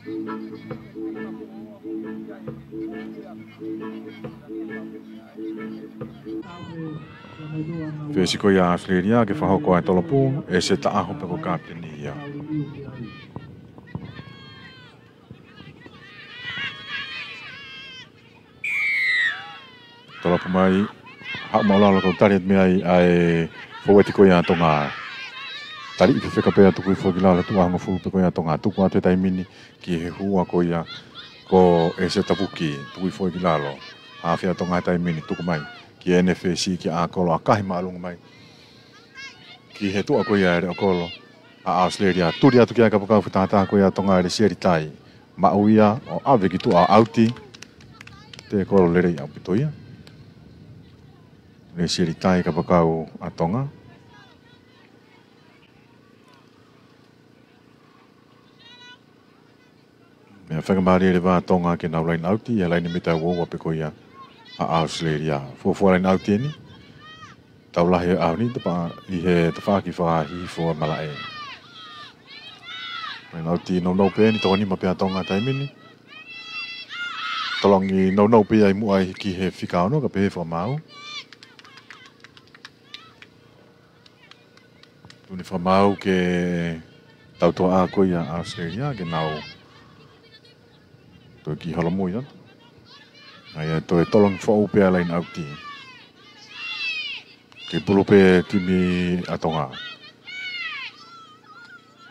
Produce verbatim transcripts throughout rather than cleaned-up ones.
Fesi ko ia ʻa ʻAositelēlia ke fakahoko ʻa e tolopu, ʻEseta ʻAho pē ko e kapiteni ia. Tolopu mai, haʻu māʻulalo ka u tali atu mei ai ʻa e fōueti ko ia ʻa Tonga. Tali ʻi fefeka pea tuku hifo ki lalo, tuʻo hongofulu pē ko ia ʻa Tonga. Tuku atu he taimi ni ki he hua ko ia ko ʻEseta Vuki, tuku hifo ki lalo. Hafe ʻa Tonga he taimi ni, tuku mai ki he N F S kia ʻAkolo, ʻakahi māʻolunga mai ki he tuʻa ko ia ʻa e leʻo kolo ʻa ʻAositelēlia. Tuli atu ki ai kapakau fakatātā ko ia ʻa Tonga ʻe Lesieli Tai. Maʻu ia ʻo ʻave ki tuʻa ʻauti. Tekolo lelei ʻaupito ia. Lesieli Tai kapakau ʻa Tonga. Meʻa faingamālie leva ʻa Tonga ke nau laine ʻauti, ʻi he laine mita ua ua pē ko ia ʻa ʻAositelēlia. Fuofua laine ʻauti eni, tau lahi he ʻaho ni, tapa ʻi he tafaʻaki fakahihifo ʻa e malaʻe. Laine ʻauti nounou pē eni, toko nima pē ʻa Tonga he taimi ni. Tolongi nounou pē ia ʻi muʻa ai ki he fika ono, ka pehē fakamaau. Tuʻu ʻeni fakamaau ke tautuʻa ko ia ʻa ʻAositelēlia, ke nau toe kiʻi holomui atu. ʻA ia ʻe toe tolongi foʻou pē ʻa e laine ʻauti. Ke pulu pē timi ʻa Tonga.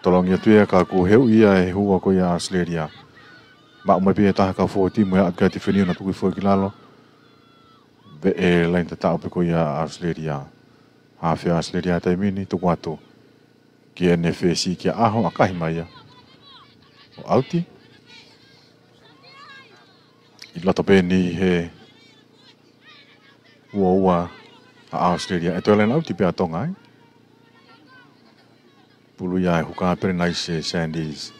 Tolongi atu ia ka kuo heuʻi ia ʻe he hua ko ia ʻa ʻAositelēlia. Maʻu mai pē ʻe he taha kau fōueti mo ia atu ki ai tifeni ʻo na tuku hifo ki lalo. Veʻe laine tataʻu pē ko ia ʻa ʻAositelēlia. Hafe ʻa ʻAositelēlia he taimi ni, tuku atu ki he N F S kia ʻAho, ʻakahi mai ia ʻo ʻauti. ʻI loto pē eni he ua ua ʻa ʻAositelēlia, ʻe toe laine ʻauti pē ʻa Tonga ai. Pulu ia ʻe he hukā Perenaise Sanders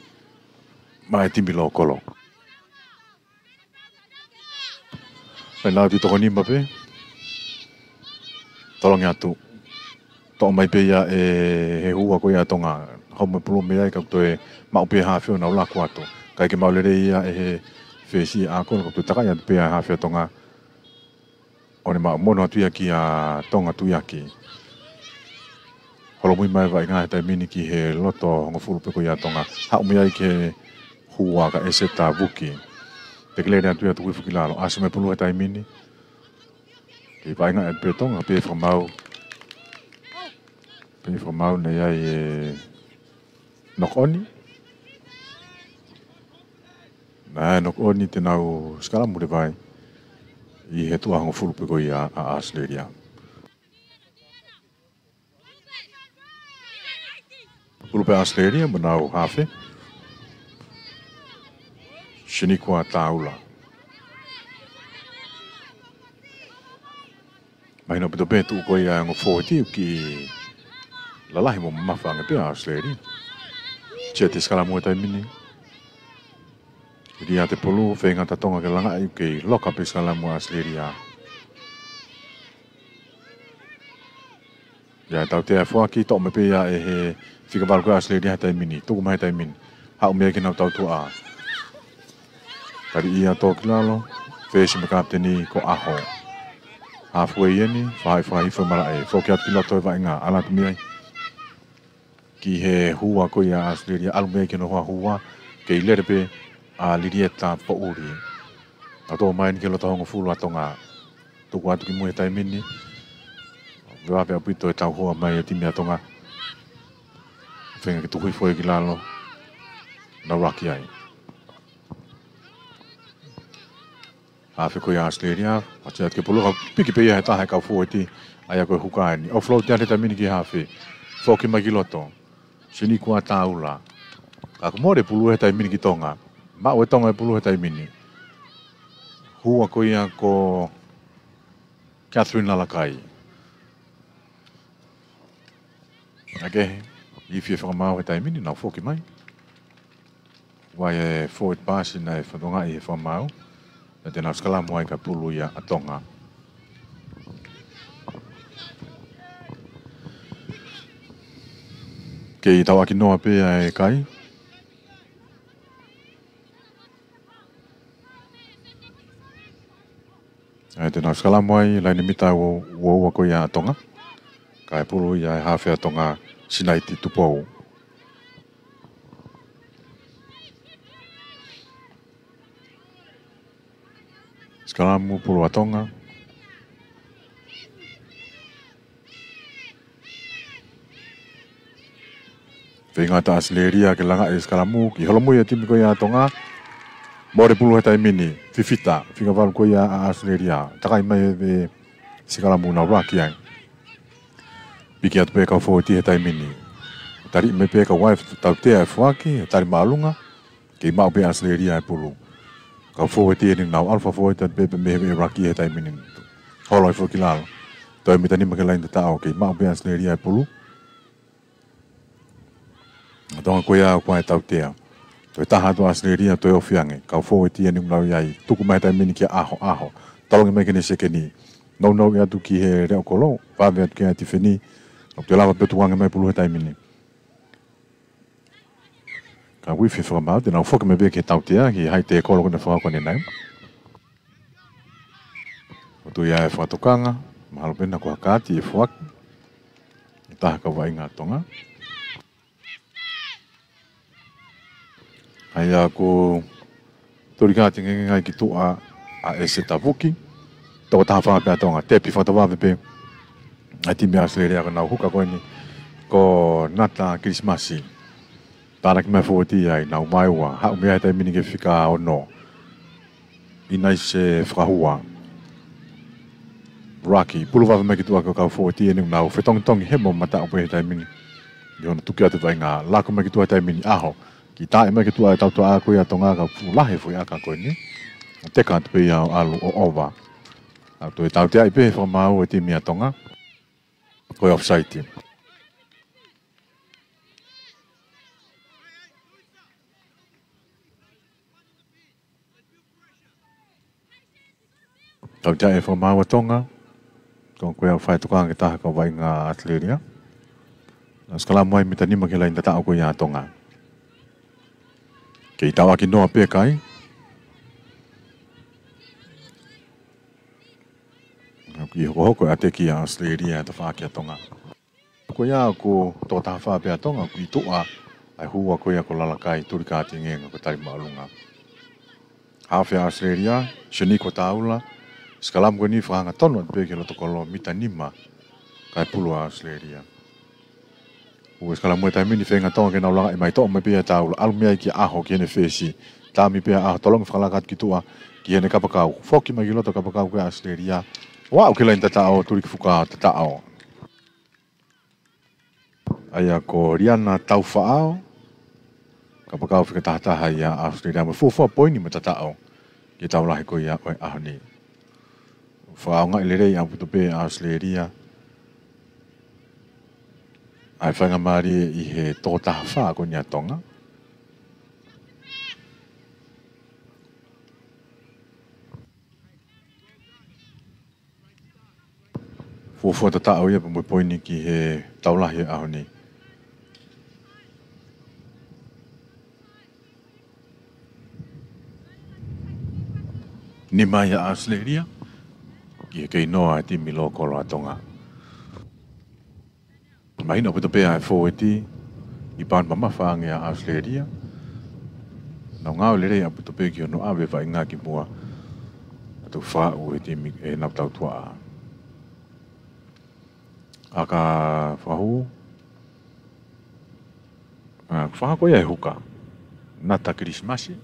maʻa e timi Lokolo. Laine ʻauti toko nima pē. Tolongi atu. Toʻo mai pē ia ʻe he hua ko ia ʻa Tonga. Hau mai pulu mei ai ka toe maʻu pē hafe ʻo nau laku atu. Kae ʻikai ke maʻu lelei ia ʻe he N F S ʻa ʻAkolo ka toe takai atu pē ia ʻe he hafe ʻa Tonga. ʻO ne maʻu mono atu ia kia Tonga Tuiaki. Holomui mai vaʻinga he taimi ni ki he loto hongofulu pē ko ia ʻa Tonga. Haʻu mei ai ki he hua ko ʻEseta Vuki. Pekelele atu ia tuku hifo ki lalo. ʻAsi mai pulu he taimi ni. Kei vaʻinga atu pē Tonga, pehē fakamaau. Pehē fakamaau naʻe ʻi ai e knock on. Naʻe knock on, te nau sikalamu leva ai ʻi he tuʻa hongofulu pē ko ia ʻa ʻAositelēlia. Pulu pē ʻAositelēlia mo ʻenau hafe. Sinikua Taula. Mahino ʻaupito pē tuʻu ko ia ʻa e ongo fōueti ʻoku kiʻi lalahi mo mamafa ange pē ʻa ʻAositelēlia. Siʻa te sikalamu he taimi ni. Lia te pulu, feinga ʻa Tonga ke langaʻi, ʻoku kei loka pē sikalamu ʻa ʻAositelēlia. ʻI ai e tautea foaki, toʻo mai pē ia ʻe he fika valu ko ia ʻa ʻAositelēlia he taimi ni, tuku mai he taimi ni. Haʻu mei ai ke nau tautuʻa. Tali ia tō ki lalo, fesi mo e kapiteni ko ʻAho. Halfway eni, fai fakahifo e malaʻe, foki atu ki loto he vaʻinga, ala atu mei ai ki he hua ko ia ʻa ʻAositelēlia, ʻalu mei ai ki hono hoa hua, kei lele pē ʻa Lilieta Poʻuli. Nau toʻo mai eni ki he loto hongofulu ʻa Tonga. Tuku atu ki mui he taimi ni. Vave ʻaupito e tauhoa mai e timi ʻa Tonga. Feinga ke tuku hifo ia ki lalo. Nau laki ai. Hafe ko ia ʻa ʻAositelēlia, pasi atu ki he pulu ka piki pē ia ʻe he taha e kau fōueti, ʻa ia ko e hukā eni. Offload ia he taimi ni ki he hafe. Foki mai ki loto. Sinikua Taula. Ka kuo mole pulu he taimi ni ki Tonga. Maʻu ʻe Tonga e pulu he taimi ni. Hua ko ia ko Catherine Lalakai. ʻAke, ifi e fakamaau he taimi ni, nau foki mai. Vakai e forward pass naʻe fatongia ʻi he fakamaau. Naʻa te nau sikalamu ai ka pulu ia ʻa Tonga. Kei tauʻaki noa pē ʻa e kai. ʻA ia te nau sikalamu ai, laine mita ua, ua ua ko ia ʻa Tonga. Kae pulu ia ʻe he hafe ʻa Tonga, Sinaiti Tupou. Sikalamu, pulu ʻa Tonga. Feinga ʻa ʻAositelēlia ke langa e sikalamu, kiʻi holomui ʻa e timi ko ia ʻa Tonga. Mole pulu he taimi ni, fifita, fika valu ko ia ʻa ʻAositelēlia. Takai mai e sikalamu, nau raki ai. Piki atu pē kau fōueti he taimi ni. Tali mai pē kau ai tautea e foaki, tali māʻolunga. Kei maʻu pē ʻAositelēlia e pulu. Kau fōueti eni nau ʻalu fakafōueti atu pē mei he raki he taimi ni. Holo ai foki ki lalo. Toe mita nima ki he laine tataʻo, kei maʻu pē ʻAositelēlia e pulu. ʻA Tonga ko ia ʻoku ʻi ai e tautea. Toe taha atu ʻAositelēlia, toe ofi ange. Kau fōueti eni nau ʻi ai. Tuku mai he taimi ni kia ʻAho, ʻAho. Tolongi mai ki heʻene sekeni. Nounou atu ki he leʻo kolo. Vave atu ki ai e tifeni. ʻOku toe lava pē tuku ange mai pulu he taimi ni. Ka ui fie fakamaau, te nau foki mai pē ki he tautea, ki he haʻi tēkolo ko ena fakakone nai. ʻOku ʻi ai e fakatokanga, mahalo pē naʻa ko ha kaati ʻe foaki. ʻE taha kau vaʻinga ʻa Tonga. ʻA ia ko Tuli Katingenge ngai ki tuʻa ʻa ʻEse Tavuki. Toko taha fā pē ʻa Tonga, tepi fakatavave pē ʻa e timi ʻa ʻAositelēlia ko ʻenau huka ko eni ko Nata Kilisimasi. Tānaki mai fōueti ai, nau mai ua, haʻu mei ai he taimi ni ki he fika ono. ʻInaise Fakahua. Raki, pulu vave mai ki tuʻa ko e kau fōueti eni nau fetongitongi hemo mataʻu pē he taimi ni. ʻI hono tuki atu vaʻinga, laku mai ki tuʻa he taimi ni ʻAho. Kiʻi taʻe mai ki tuʻa e tautea ko ia ʻa Tonga ka fuʻu lahi e foʻi ʻaka ko eni. Teka atu pē ia ʻo ʻalu ʻo ova. ʻA ia toe tauteaʻi pē he fakamaau e timi ʻa Tonga. Ko e offside. Tautea e fakamaau ʻa Tonga. Ko e kau fai tokanga ki he taha kau vaʻinga ʻa ʻAositelēlia. Nau sikalamu ai mita nima ki he laine tataʻo ko ia ʻa Tonga. Kei tauʻaki noa pē kai. Kiʻi hokohoko e ʻateki ʻa ʻAositelēlia he tafaʻaki ʻa Tonga. Ko ia ko e toko taha fā pē ʻa Tonga, ʻoku ʻi tuʻa ʻa e hua ko ia ko Lalakai Tuli Katingenge ko e tali māʻolunga. Hafe ʻa ʻAositelēlia, Seniko Taula, sikalamu ko eni fakahangatonu atu pē ki he loto kolo, mita nima, kae pulu ʻa ʻAositelēlia. Ua sikalamu he taimi ni, feinga Tonga ke nau langa mai, toʻo mai pē ʻa Taula, ʻalu mei ai kia ʻAho ki heʻene fesi, taimi pē ʻa ʻAho tolongi fakalaka atu ki tuʻa, ki heʻene kapakau, foki mai ki loto kapakau ko ia ʻa ʻAositelēlia, ʻo aʻu ki he laine tataʻo, tuli ki fuka tataʻo. ʻA ia ko Liana Taufaʻao, kapakau fika taha taha ia ʻa ʻAositelēlia mo e fuofua poini mo e tataʻo ki he tau lahi ko ia ʻo e ʻaho ni. Fakaʻaongaʻi lelei ʻaupito pē ʻa ʻAositelēlia ʻa e faingamālie ʻi he toko taha fā ko eni ʻa Tonga. Fuofua tataʻo ia pea mo e poini ki he tau lahi ʻo e ʻaho ni. Nima ia ʻa ʻAositelēlia, ki he kei noa e timi lōkolo ʻa Tonga. Mahino ʻaupito pē ʻa e fōueti, ʻi he pauni mamafa ange ʻa ʻAositelēlia. Nau ngāue lelei ʻaupito pē ki hono ʻave vaʻinga ki muʻa. ʻA e tau faʻu e timi ʻenau tautuaʻa. ʻA ka fakahū. ʻA, fakahoko ia e huka. Nata Kilisimasi.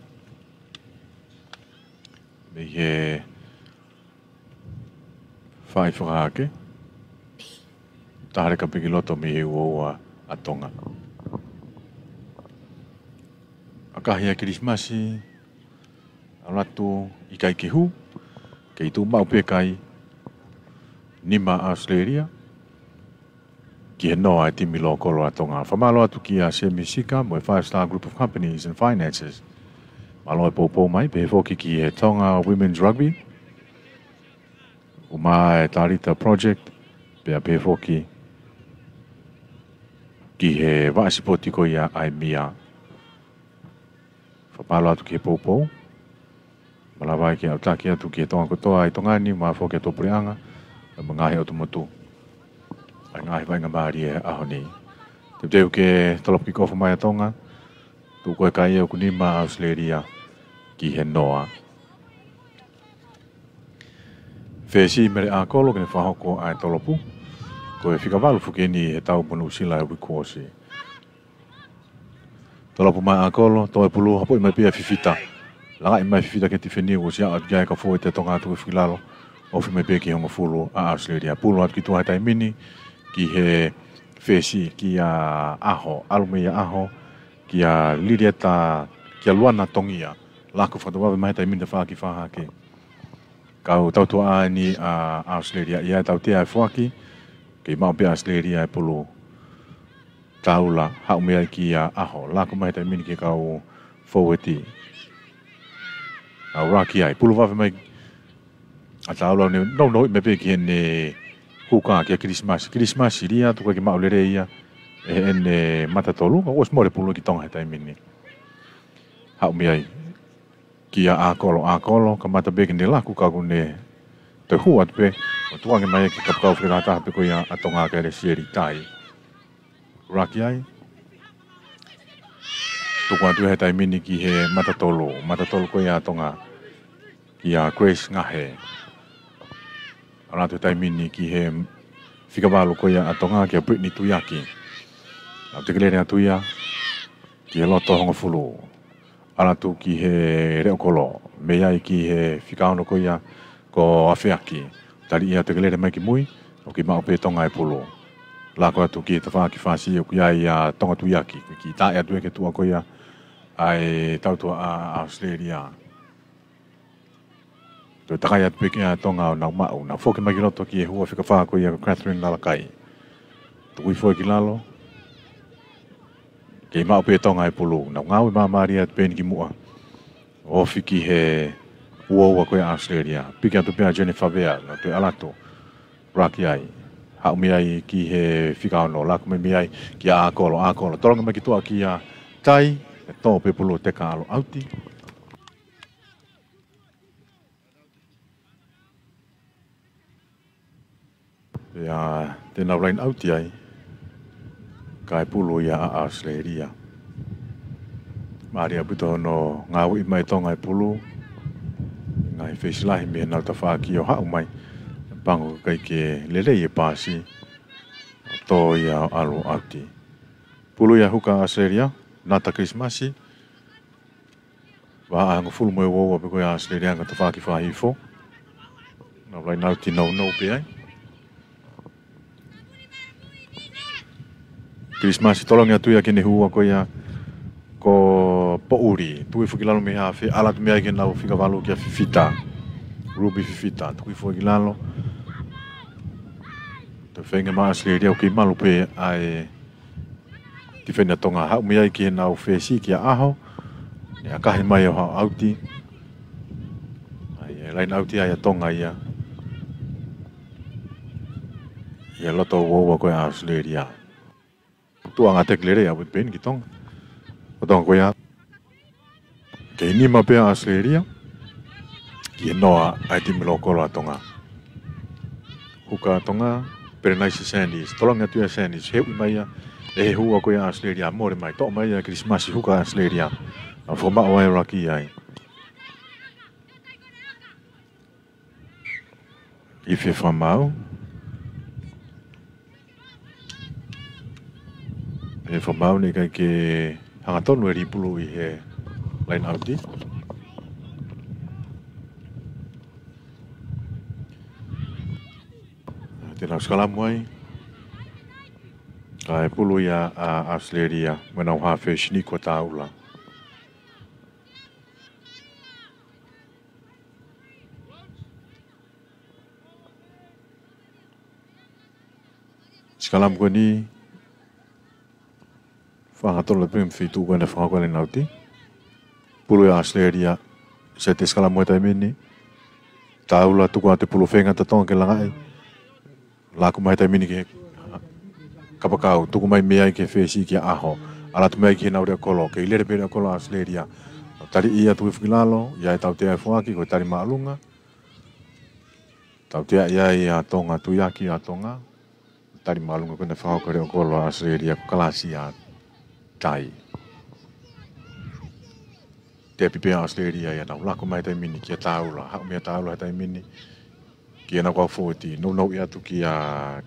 Mei he fai fakahake. Taha leka pē ki loto mei he ua ua ʻa Tonga. ʻAkahi ʻa Kilisimasi, ʻalu atu ʻikai ke hū, kei tuʻu maʻu pē kai, nima ʻa ʻAositelēlia, ki he noa e timi lōkolo ʻa Tonga. Fakamālō atu kia Semi Sika mo e Five Star Group of Companies and Finances. Mālō e poupou mai, pehē foki ki he Tonga Women's Rugby. ʻUmaʻā e Talita Project, pea pehē foki ki he vaʻa sipoti ko ia ʻa e mia. Fakamālō atu ki he poupou. Malava ai ke aʻutaki atu ki he Tonga kotoa ʻi Tonga ni, mo e foki ʻa e tuʻapuleʻanga, mo e ngaahi ʻotu motu. ʻA e ngaahi vaʻinga mālie he ʻaho ni. Teuteu ke tolopu kikofu mai ʻa Tonga, tuʻu ko e kai ʻe ʻoku nima ʻa ʻAositelēlia ki he noa. Fesi Mele ʻAkolo ke ne fakahoko ʻa e tolopu. Ko e fika valu foki eni he tau mo Nuʻusila he uike kuo ʻosi. Tolopu mai ʻAkolo, toe pulu, hapoʻi mai pē ʻa Fifita. Langaʻi mai Fifita ke tifeni, ʻosi aʻu atu ki ai ka fōueti ʻa Tonga atu ki fuʻu lalo. Ofi mai pē ki he hongofulu ʻa ʻAositelēlia. Pulu atu ki tuʻa he taimi ni, ki he fesi kia ʻAho, ʻalu mei ia ʻAho, kia Lilieta, kia Luana Tongia. Laku fakatau vave mai he taimi ni tafaʻaki fā hake. Kau tautuaʻa eni ʻa ʻAositelēlia, ʻi ai e tautea e foaki, kei maʻu pē ʻa ʻAositelēlia e pulu. Taula, haʻu mei ai kia ʻAho, laku mai he taimi ni ki he kau fōueti. ʻAu laki ai, pulu vave mai ʻa Taula, ne nounou mai pē ki heʻene huka kia Kilisimasi. Kilisimasi, lea, tuku ke maʻu lelei ia ʻe heʻene mata tolu, ka ʻosi mole pulu ki Tonga he taimi ni. Haʻu mei ai kia ʻAkolo, ʻAkolo, kamata pē ke ne laku ka kuo ne toe hū atu pē, ʻo tukuange mai ki he kapakau fakatahataha pē ko ia ʻa Tonga, kia Lesieli Tai. Laki ai. Tuku atu he taimi ni ki he mata tolu, mata tolu ko ia ʻa Tonga, kia Grace Ngahe. ʻAlu atu he taimi ni ki he fika valu ko ia ʻa Tonga, kia Brittany Tuiaki. ʻAlu tekelele atu ia ki he loto hongofulu. ʻAlu atu ki he leʻo kolo, mei ai ki he fika ono ko ia ko Afeaki. Tali ia tekelele mai ki mui, ʻoku kei maʻu pē Tonga e pulu. Laku atu ki he tafaʻaki fasi, ʻoku ʻi ai ʻa Tonga Tuiaki, kiʻi taʻe atu ia ki he tuʻa ko ia ʻa e tautuaʻa ʻa ʻAositelēlia. Toe takai atu pē ki ai ʻa Tonga ʻo nau maʻu, nau foki mai ki loto ki he hua fika fā ko ia ko Catherine Lalakai. Tukui foʻi ki lalo. Kei maʻu pē Tonga e pulu, nau ngāue māmālie atu pē eni ki muʻa. Ofi ki he uaua ko ia ʻa ʻAositelēlia. Piki atu pē ʻa Jennifer Vea, nau toe ʻalu atu. Laki ai. Haʻu mei ai ki he fika ono, laku mai mei ai kia ʻAkolo, ʻAkolo. Tolongi mai ki tuʻa kia Tai, ʻe tō pē pulu, teka, ʻalu ʻauti. Pea te nau line out ai, kae pulu ia ʻa ʻAositelēlia. Mālie ʻaupito hono ngāueʻi mai ʻe Tonga e pulu, ngaahi fesi lahi mei heʻenau tafaʻaki ʻo haʻu mai, pango kae ʻikai ke lelei e paasi, ʻo tō ia ʻo ʻalu ʻauti. Pulu ia huka ʻa ʻAositelēlia, Nata Kilisimasi, vahaʻa hongofulu mo e uaua pē ko ia ʻa ʻAositelēlia, ka tafaʻaki fā hifo. Nau line out nounou pē ai. Kilisimasi tolongi atu ia ki heʻene hua ko ia ko Poʻuli. Tukui foʻi ki lalo mei he hafe, ʻalu atu mei ai ki heʻenau fika valu kia Fifita. Ruby Fifita, tukui foʻi ki lalo. Toe feinga mai ʻa ʻAositelēlia ʻo kei malu pē ʻa e tifeni ʻa Tonga, haʻu mei ai ki heʻenau fesi kia ʻAho, ne ʻakahi mai ʻo haʻu ʻauti. ʻAi, ʻe line out ai ʻa Tonga ia. ʻI he loto uaua ko ia ʻa ʻAositelēlia. Tuʻunga tekelele ʻaupito pē eni ki Tonga. Ko Tonga ko ia. Kei nima pē ʻa ʻAositelēlia ki he noa ʻa e timi leʻo kolo ʻa Tonga. Huka ʻa Tonga, Perenaisi Sanders. Tolongi atu ia ʻa Sanders, heuʻi mai ia ʻe he hua ko ia ʻa ʻAositelēlia, mole mai, toʻo mai ia ʻe Kilisimasi, huka ʻa ʻAositelēlia. Nau fakamaʻu ai ʻo laki ai. Ifi e fakamaau. E fakamaau, naʻe ʻikai ke hangatonu e lī pulu ʻi he line out. Te nau sikalamu ai. Kae pulu ia ʻa ʻAositelēlia, mo ʻenau hafe Siniko Taula. Sikalamu ko eni, fāngatolo pē mei he feituʻu ko ena fakakau line out. Pulu ia ʻa ʻAositelēlia, seti sikalamu he taimi ni. Taula tuku atu e pulu, feinga ʻa Tonga ke langaʻi. Laku mai he taimi ni ki he kapakau, tuku mai mei ai ki he fesi kia ʻAho. ʻAlu atu mei ai ki heʻenau leʻo kolo, kei lele pē leʻo kolo ʻa ʻAositelēlia. Tali ia tuʻu hifo ki lalo, ʻa e tautea ʻa e foaki, ko e tali māʻolunga. Tautea ia ʻa Tonga, tuiaki ʻa Tonga. Tali māʻolunga ko ena fakahoko ʻe he leʻokolo ʻa ʻAositelēlia ko Kalasia Tai. Tepi pē ʻa ʻAositelēlia ia, nau lako mai he taimi ni kia Taula. Haʻu meia Taula he taimi ni ki heʻenau kau fōueti, nounou atu kia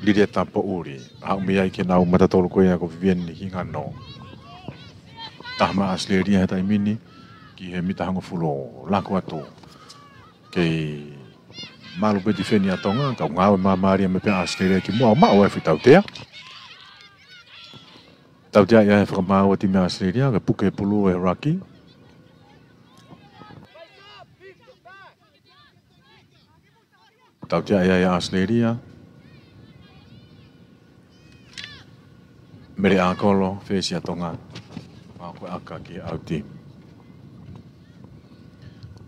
Lilieta Poʻuli. Haʻu mei ai ki heʻenau mata tolu ko ia ko Vivian Hingano. Taha mai ʻAositelēlia he taimi ni ki he mita hongofulu, lako atu. Kei malu pē tifeni ʻa Tonga, ka ngāue māmālie mai pē ʻa ʻAositelēlia ki muʻa ʻo maʻu ai e foʻi tautea. Tautea ia ʻe he fakamaau ʻa e timi ʻa ʻAositelēlia, kae puke pulu ʻe he ruck. Tautea ia ʻe ʻAositelēlia. Mele ʻAkolo, fesi ʻa Tonga. Maʻu ko e ʻaka ki he ʻauti.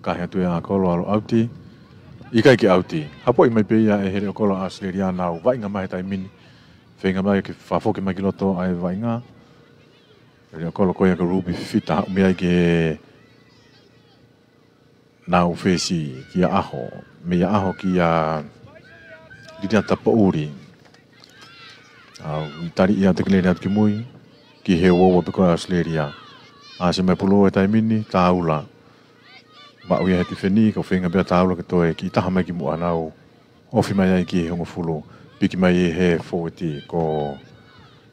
Kahe atu ʻe ʻAkolo ʻalu ʻauti. ʻIkai ke ʻauti. Hapoʻi mai pē ia ʻe he leʻokolo ʻa ʻAositelēlia, nau vaʻinga mai he taimi ni. Feinga mai ke fakafoki mai ki loto ʻa e vaʻinga. Leʻokolo ko ia ko Ruby Fifita, haʻu mei ai ki heʻenau fesi kia ʻAho, meia ʻAho kia Lilieta Poʻuli. ʻA, ʻi tali ia ʻo tekelele atu ki mui, ki he uoua pē ko ʻAositelēlia. ʻAsi mai pulu he taimi ni, Taula. Maʻu ia he tifeni, ka feinga pē ʻa Taula ke toe kiʻi taha mai ki muʻa, nau ofi mai ai ki he hongofulu, piki mai ʻe he fōueti ko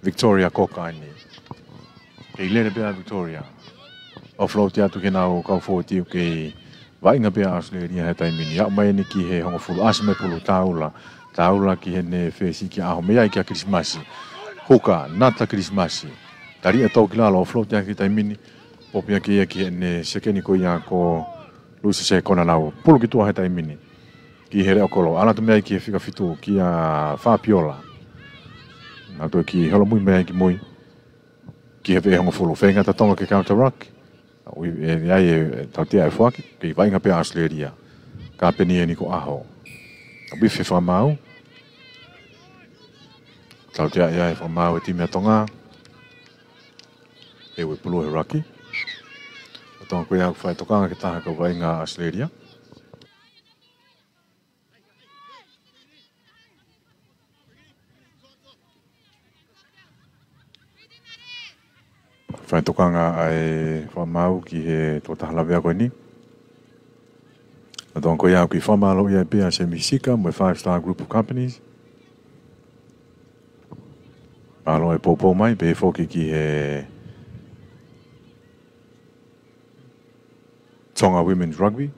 Victoria Koka ni. Kei lele pē ʻa Victoria. Offload atu ki heʻenau kau fōueti, kei vaʻinga pē ʻa ʻAositelēlia he taimi ni. Haʻu mai eni ki he hongofulu, ʻasi mai pulu, Taula. Taula ki heʻene fesi kia ʻAho, mei ai kia Kilisimasi. Huka, nata Kilisimasi. Tali ia tau ki lalo, offload ia ki he taimi ni. Popi ia ki ia ki heʻene sekeni ko ia ko Luisa Sekona, nau pulu ki tuʻa he taimi ni. Ki he leʻokolo, ʻalu atu mei ai ki he fika fitu, kia Fabiola. Nau toe kiʻi holomui mei ai ki mui. Ki he veʻe hongofulu, feinga ʻa Tonga ke counter ruck. ʻOku ʻi ai e tautea ʻa e foaki, kei vaʻinga pē ʻa ʻAositelēlia. Kapeni eni ko ʻAho. ʻOku ʻi ai e fakamaau. Tautea ia ʻe he fakamaau ʻa e timi ʻa Tonga. ʻE ue pulu he ruck. ʻA Tonga ko ia ʻoku fai tokanga ki he taha kau vaʻinga ʻa ʻAositelēlia. Fai tokanga ʻa e fakamaau ki he tokotaha lavea ko eni. ʻA Tonga ko ia ʻoku fakamālō ia pē ʻa Semi Sika mo e Five Star Group of Companies. Mālō e poupou mai, pehē foki ki he Tonga Women's Rugby.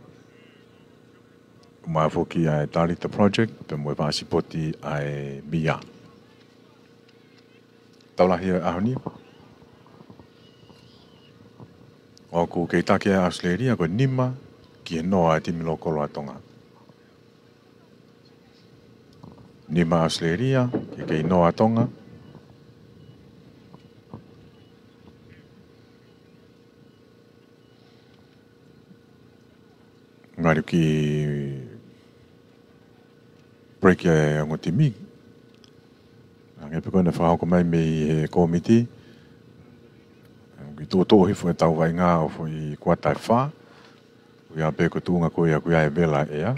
Mālō foki ʻa e Talita Project, pea mo e Vaʻa Sipoti ʻa e Mia. Tau lahi ʻo e ʻaho ni. ʻOku kei taki ʻa ʻAositelēlia ko e nima ki he noa ʻa e timi leʻokolo ʻa Tonga. Nima ʻAositelēlia, kei kei noa ʻa Tonga. Ngali ki break ʻa e ongo timi. Hangē pē ko ena fakahoko mai mei he kōmiti. Kiʻi tuʻutuʻu hifo ʻetau vaʻinga ʻo e foʻi kuata ʻe fā. ʻOku ʻi ai pē ko e tuʻunga ko ia ʻoku ʻi ai e vela ʻea.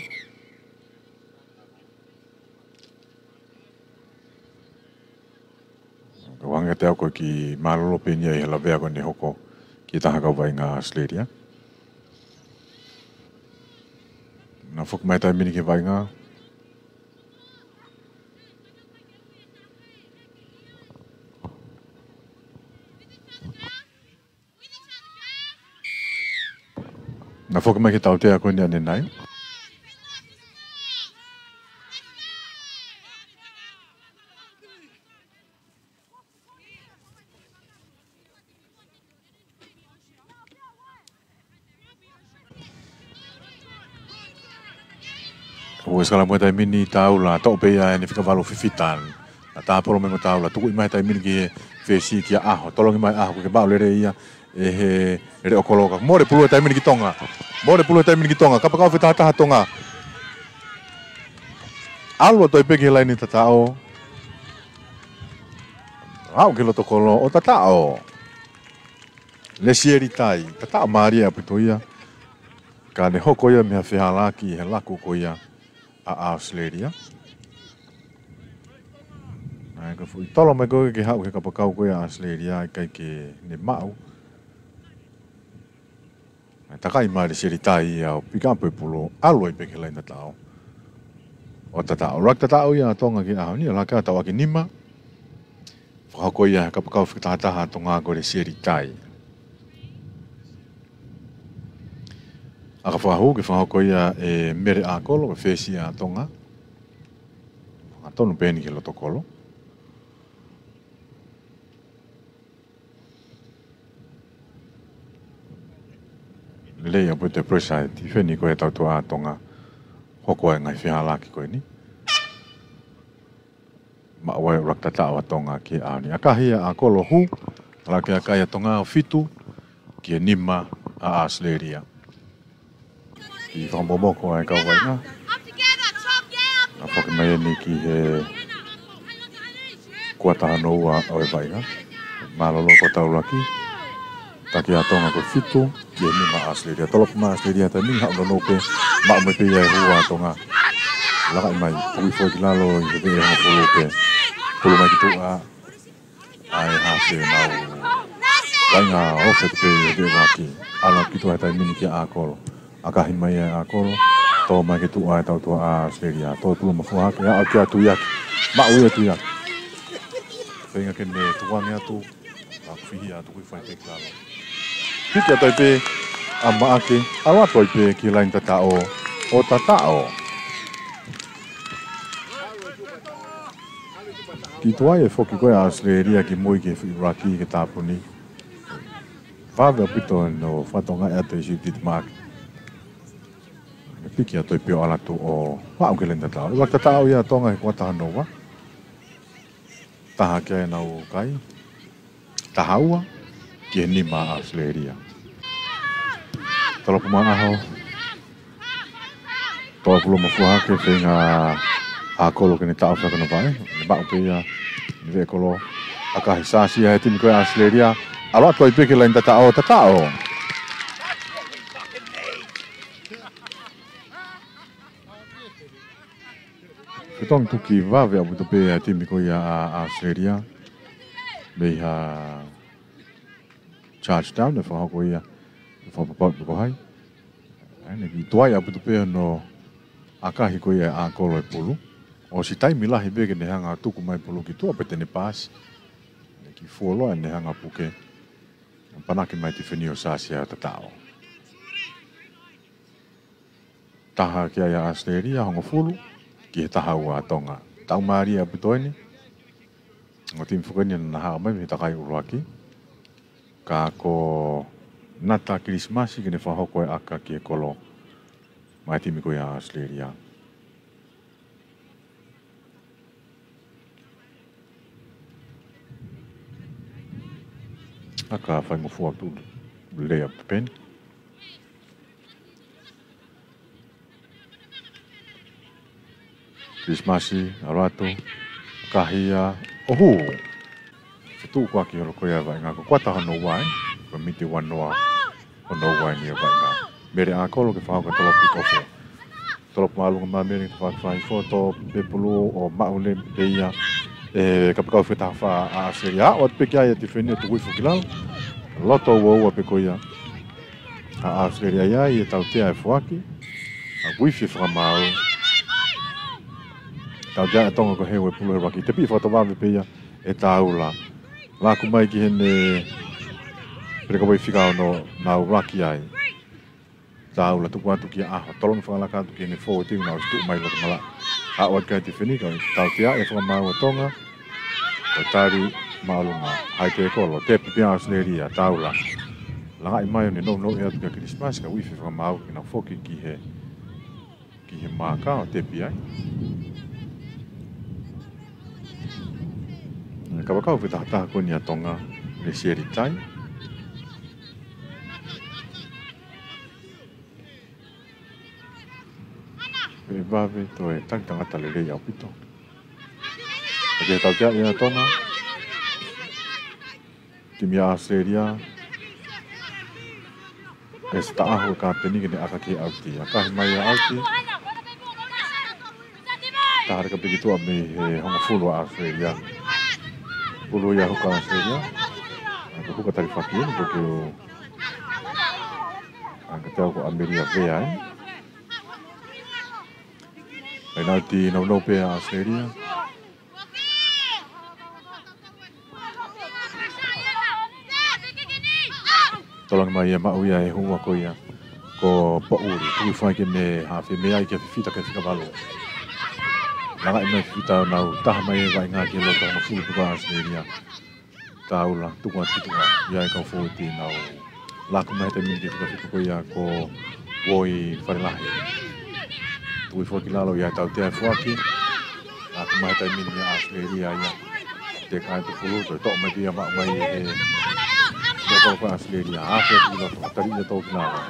Ka ʻoku hangē ʻa e ʻaho ko ē kiʻi mālōlō pē eni ia ʻi he lavea ko eni ʻe hoko ki he taha kau vaʻinga ʻAositelēlia. Nau foki mai he taimi ni ki he vaʻinga. Nau foki mai ki he tautea ko eni ʻanenai. ʻOku ʻi ai e sikalamu he taimi ni, Taula, toʻo pē ia ʻene fika valu Fifita. Naʻe tāpolo mai mo Taula, tukuʻi mai he taimi ni ki he fesi kia ʻAho. Tolongi mai ʻAho, ʻoku kei maʻu lelei ia ʻe he leʻokolo ka. Mole pulu he taimi ni ki Tonga. Mole pulu he taimi ni ki Tonga. Kapakau fetahataha Tonga. ʻAlu atu ai pē ki he laine tataʻo. Aʻu ki loto kolo ʻo tataʻo. Lesieli Tai, tataʻo mālie ʻaupito ia, ka ne hoko ia mei ha fehālaaki he laku ko ia ʻa ʻAositelēlia. Naʻe ka fuʻu tolo mai ko ē ke haʻu he kapakau ko ia ʻa ʻAositelēlia, ʻikai ke ne maʻu. Naʻe takai mai Lesieli Tai ia ʻo pick up e pulu, ʻalu ai pē ki he laine tataʻo ʻo tataʻo. Laki tataʻo ia ʻa Tonga ki he ʻaho ni, ʻa laka tau ʻaki nima. Fakahoko ia he kapakau fakatahataha ʻa Tonga ko Lesieli Tai. ʻA ka fakahū ke fakahoko ia ʻe Mele ʻAkolo, ko e fesi ʻa Tonga. Fakatonu pē eni ki he loto kolo. Lelei ʻaupito e pressure ʻa e tifeni ko ē ʻa e tautua ʻa Tonga. Hoko ai e ngaahi fehālaaki ko eni. Maʻu ai e laki tataʻo ʻa Tonga ki he ʻaho ni. ʻAkahi ia ʻa ʻAkolo, hū, laka ʻakahi ʻa Tonga ʻo fitu ki he nima ʻa ʻAositelēlia. Kiʻi fakamomoko ʻa e kau vaʻinga. Naʻe foki mai eni ki he kuata hono ua ʻo e vaʻinga. Mālōlō ko e tau laki. Taki ʻa Tonga ko e fitu ki he nima ʻa ʻAositelēlia. Tolopu mai ʻa ʻAositelēlia he taimi ni, haʻu nounou pē, maʻu mai pē ia e hū ʻa Tonga. Lakaʻi mai, tuku hifo ki lalo ʻi he veʻe hongofulu pē. Pulu mai ki tuʻa. ʻA e hā fēnau. Vaʻinga ʻoku fetau pē ʻi he veʻe vaki. ʻAlu ki tuʻa he taimi ni kia ʻAkolo. ʻAkahi mai ʻa ʻAkolo. Tō mai ki tuʻa e tautua ʻa ʻAositelēlia. Tō e pulu mafua hake, ʻalu ki ʻAtuiaki. Maʻu ia ʻAtuiaki. Feinga ke ne tukuange atu. Ka fihi atu ki fai pē ki lalo. Piki atu ai pē ʻa Maʻake, ʻalu atu ai pē ki he laine tataʻo ʻo tataʻo. Kiʻi tuai e foki ko ē ʻa ʻAositelēlia ki mui ki he foʻi laki ke tāpuni. Vave ʻaupito hono fatongia ʻa e siutiti Maʻake. Piki atu ai pē ʻo ʻalu atu ʻo aʻu ki he laine tataʻo. Laki tataʻo ia ʻa Tonga he kuata hono ua. Taha ki ai ʻenau kai. Taha ua ki he nima ʻa ʻAositelēlia. Tolopu mai ʻaho. Tō e pulu mafua hake, feinga ʻa ʻAkolo ke ne taʻofi ʻaki hono vaʻe. Ne maʻu pē ia ʻi he veʻe kolo. ʻAkahi, sāsi ʻa e timi ko ē ʻa ʻAositelēlia. ʻAlu atu ai pē ki he laine tataʻo, tataʻo. Fetongi tuki vave ʻaupito pē ʻa e timi ko ia ʻa, ʻa ʻAositelēlia. Mei ha charge down, ʻe fakahoko ia, ʻe fakapapau pe ko hai. ʻA ia ne kiʻi tuai ʻaupito pē hono ʻakahi ko ia ʻe ʻAkolo e pulu. ʻOsi taimi lahi pē ke ne hanga ʻo tuku mai pulu ki tuʻa pe te ne paasi. Ne kiʻi fuoloa ʻene hanga puke. Panaki mai tifeni ʻo sāsi ʻo tataʻo. Taha ki ai ʻa ʻAositelēlia, hongofulu ki he taha ua ʻa Tonga. Tau mālie ʻaupito eni. Ongo timi foki eni naʻa na haʻu mai mei he takai ʻuluaki. Ka ko Nata Kilisimasi ke ne fakahoko e ʻaka ki he kolo. Mai timi ko ia ʻa ʻAositelēlia. ʻAka faingofua ʻaupito, lelei ʻaupito pē eni. Kilisimasi, ʻalu atu, ʻakahi ia, ʻo hū. Fetuʻu ko ē ki holo ko ia e vaʻinga, ko e kuata hono ua ē, ko e miti ua noa hono ua eni e vaʻinga. Mele ʻAkolo ke fakahoko e tolopu kick off. Tolopu māʻolunga mai ʻa Mele, fakafai foto, pepulu ʻo maʻu leva pē ia ʻe he kapakau fakatahataha ʻa ʻAositelēlia. ʻAlu atu pē ki ai e tifeni ʻo tuku hifo ki lalo. Loto uaua pē ko ia ʻa ʻAositelēlia ia ʻi he tautea e foaki. ʻA uifi e fakamaau. Tautea ʻa Tonga ko e heu e pulu he ʻuluaki. Tepi fakatavave pē ia ʻe Taula. Laku mai ki heʻene pelekaupoifi ka ono nau laki ai. Taula tuku atu kia ʻAho, tolongi fakalaka atu ki heʻene fōueti naʻe ʻosi tuʻu mai loto malaʻe. ʻAlu atu ki ai e tifeni ka tautea e fakamaau ʻa Tonga. Ko e tali māʻolunga, hai tēkolo, tepi pē ʻa ʻAositelēlia, Taula. Langaʻi mai ʻo ne nounou atu kia Kilisimasi ka uifi e fakamaau ke nau foki ki he, ki he maaka ʻo tepi ai. Kapakau fakatahataha ko eni ʻa Tonga, Lesieli Tai. Pea vave toe taki tangata lelei ʻaupito. ʻOku tautea ia ʻa Tonga. Timi ʻa ʻAositelēlia. He se taʻahu e kapiteni ke ne ʻata ki he ʻauti. ʻA, kahi mai ʻa e ʻauti. Taha leka piki tuʻa mei he hongofulu ʻa ʻAositelēlia. Pulu ia huka ʻAositelēlia. ʻA, ko e huka talifaki eni, ko e kiu. ʻA, ka tau ko ʻAmelia Vea, ē. Pēnaliti nounou pē ʻa ʻAositelēlia. Tolongi mai ia, maʻu ia ʻe he hua ko ia ko Poʻuli. Tuku hifo ai ke ne hafe mei ai kia Fifita, kia Fikavalu. Langaʻi mai Fifita, nau taha mai e vaʻinga ki loto hongofulu pē ko ʻAositelēlia. Taula, tuku atu ki tuʻa, ʻa e kau fōueti nau laku mai he taimi ni ki he fika fitu ko ia ko Voi Falelahi. Tuku hifo ki lalo ia, tautea e foaki. Laku mai he taimi ni ʻa ʻAositelēlia ia. Teka atu e pulu, toe toʻo mai pē ia, maʻu mai ʻe he, ko e kau ʻAositelēlia. Afe atu ki loto, tali ia toʻo ki lalo.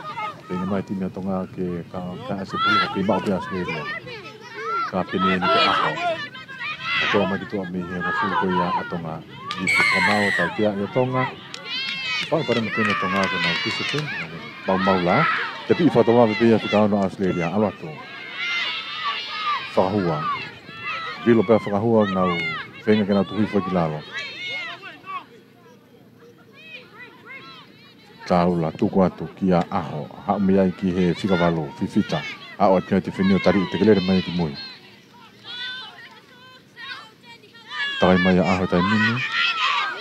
Pehē mai e timi ʻa Tonga ke ka, ka ʻasi e pulu, ka kei maʻu pē ʻAositelēlia. Kapiteni eni ko ʻAho. Ka toʻo mai ki tuʻa mei he hongofulu ko ia ʻa Tonga. Ifi fakamaau, tautea ʻe Tonga. Pau pare mo kena Tonga ke nau discipline. Maumau lao. Tepi fakatau vave pē ia fika ono ʻAositelēlia. ʻAlu atu. Fakahua. Vilo pē ʻa Fakahua, nau feinga ke nau tuku hifo ki lalo. Taula, tuku atu kia ʻAho, haʻu mei ai ki he fika valu, Fifita. ʻAʻu atu ki ai e tifeni ʻo tali, tekelele mai ki mui. Takai mai ʻa ʻAho he taimi ni.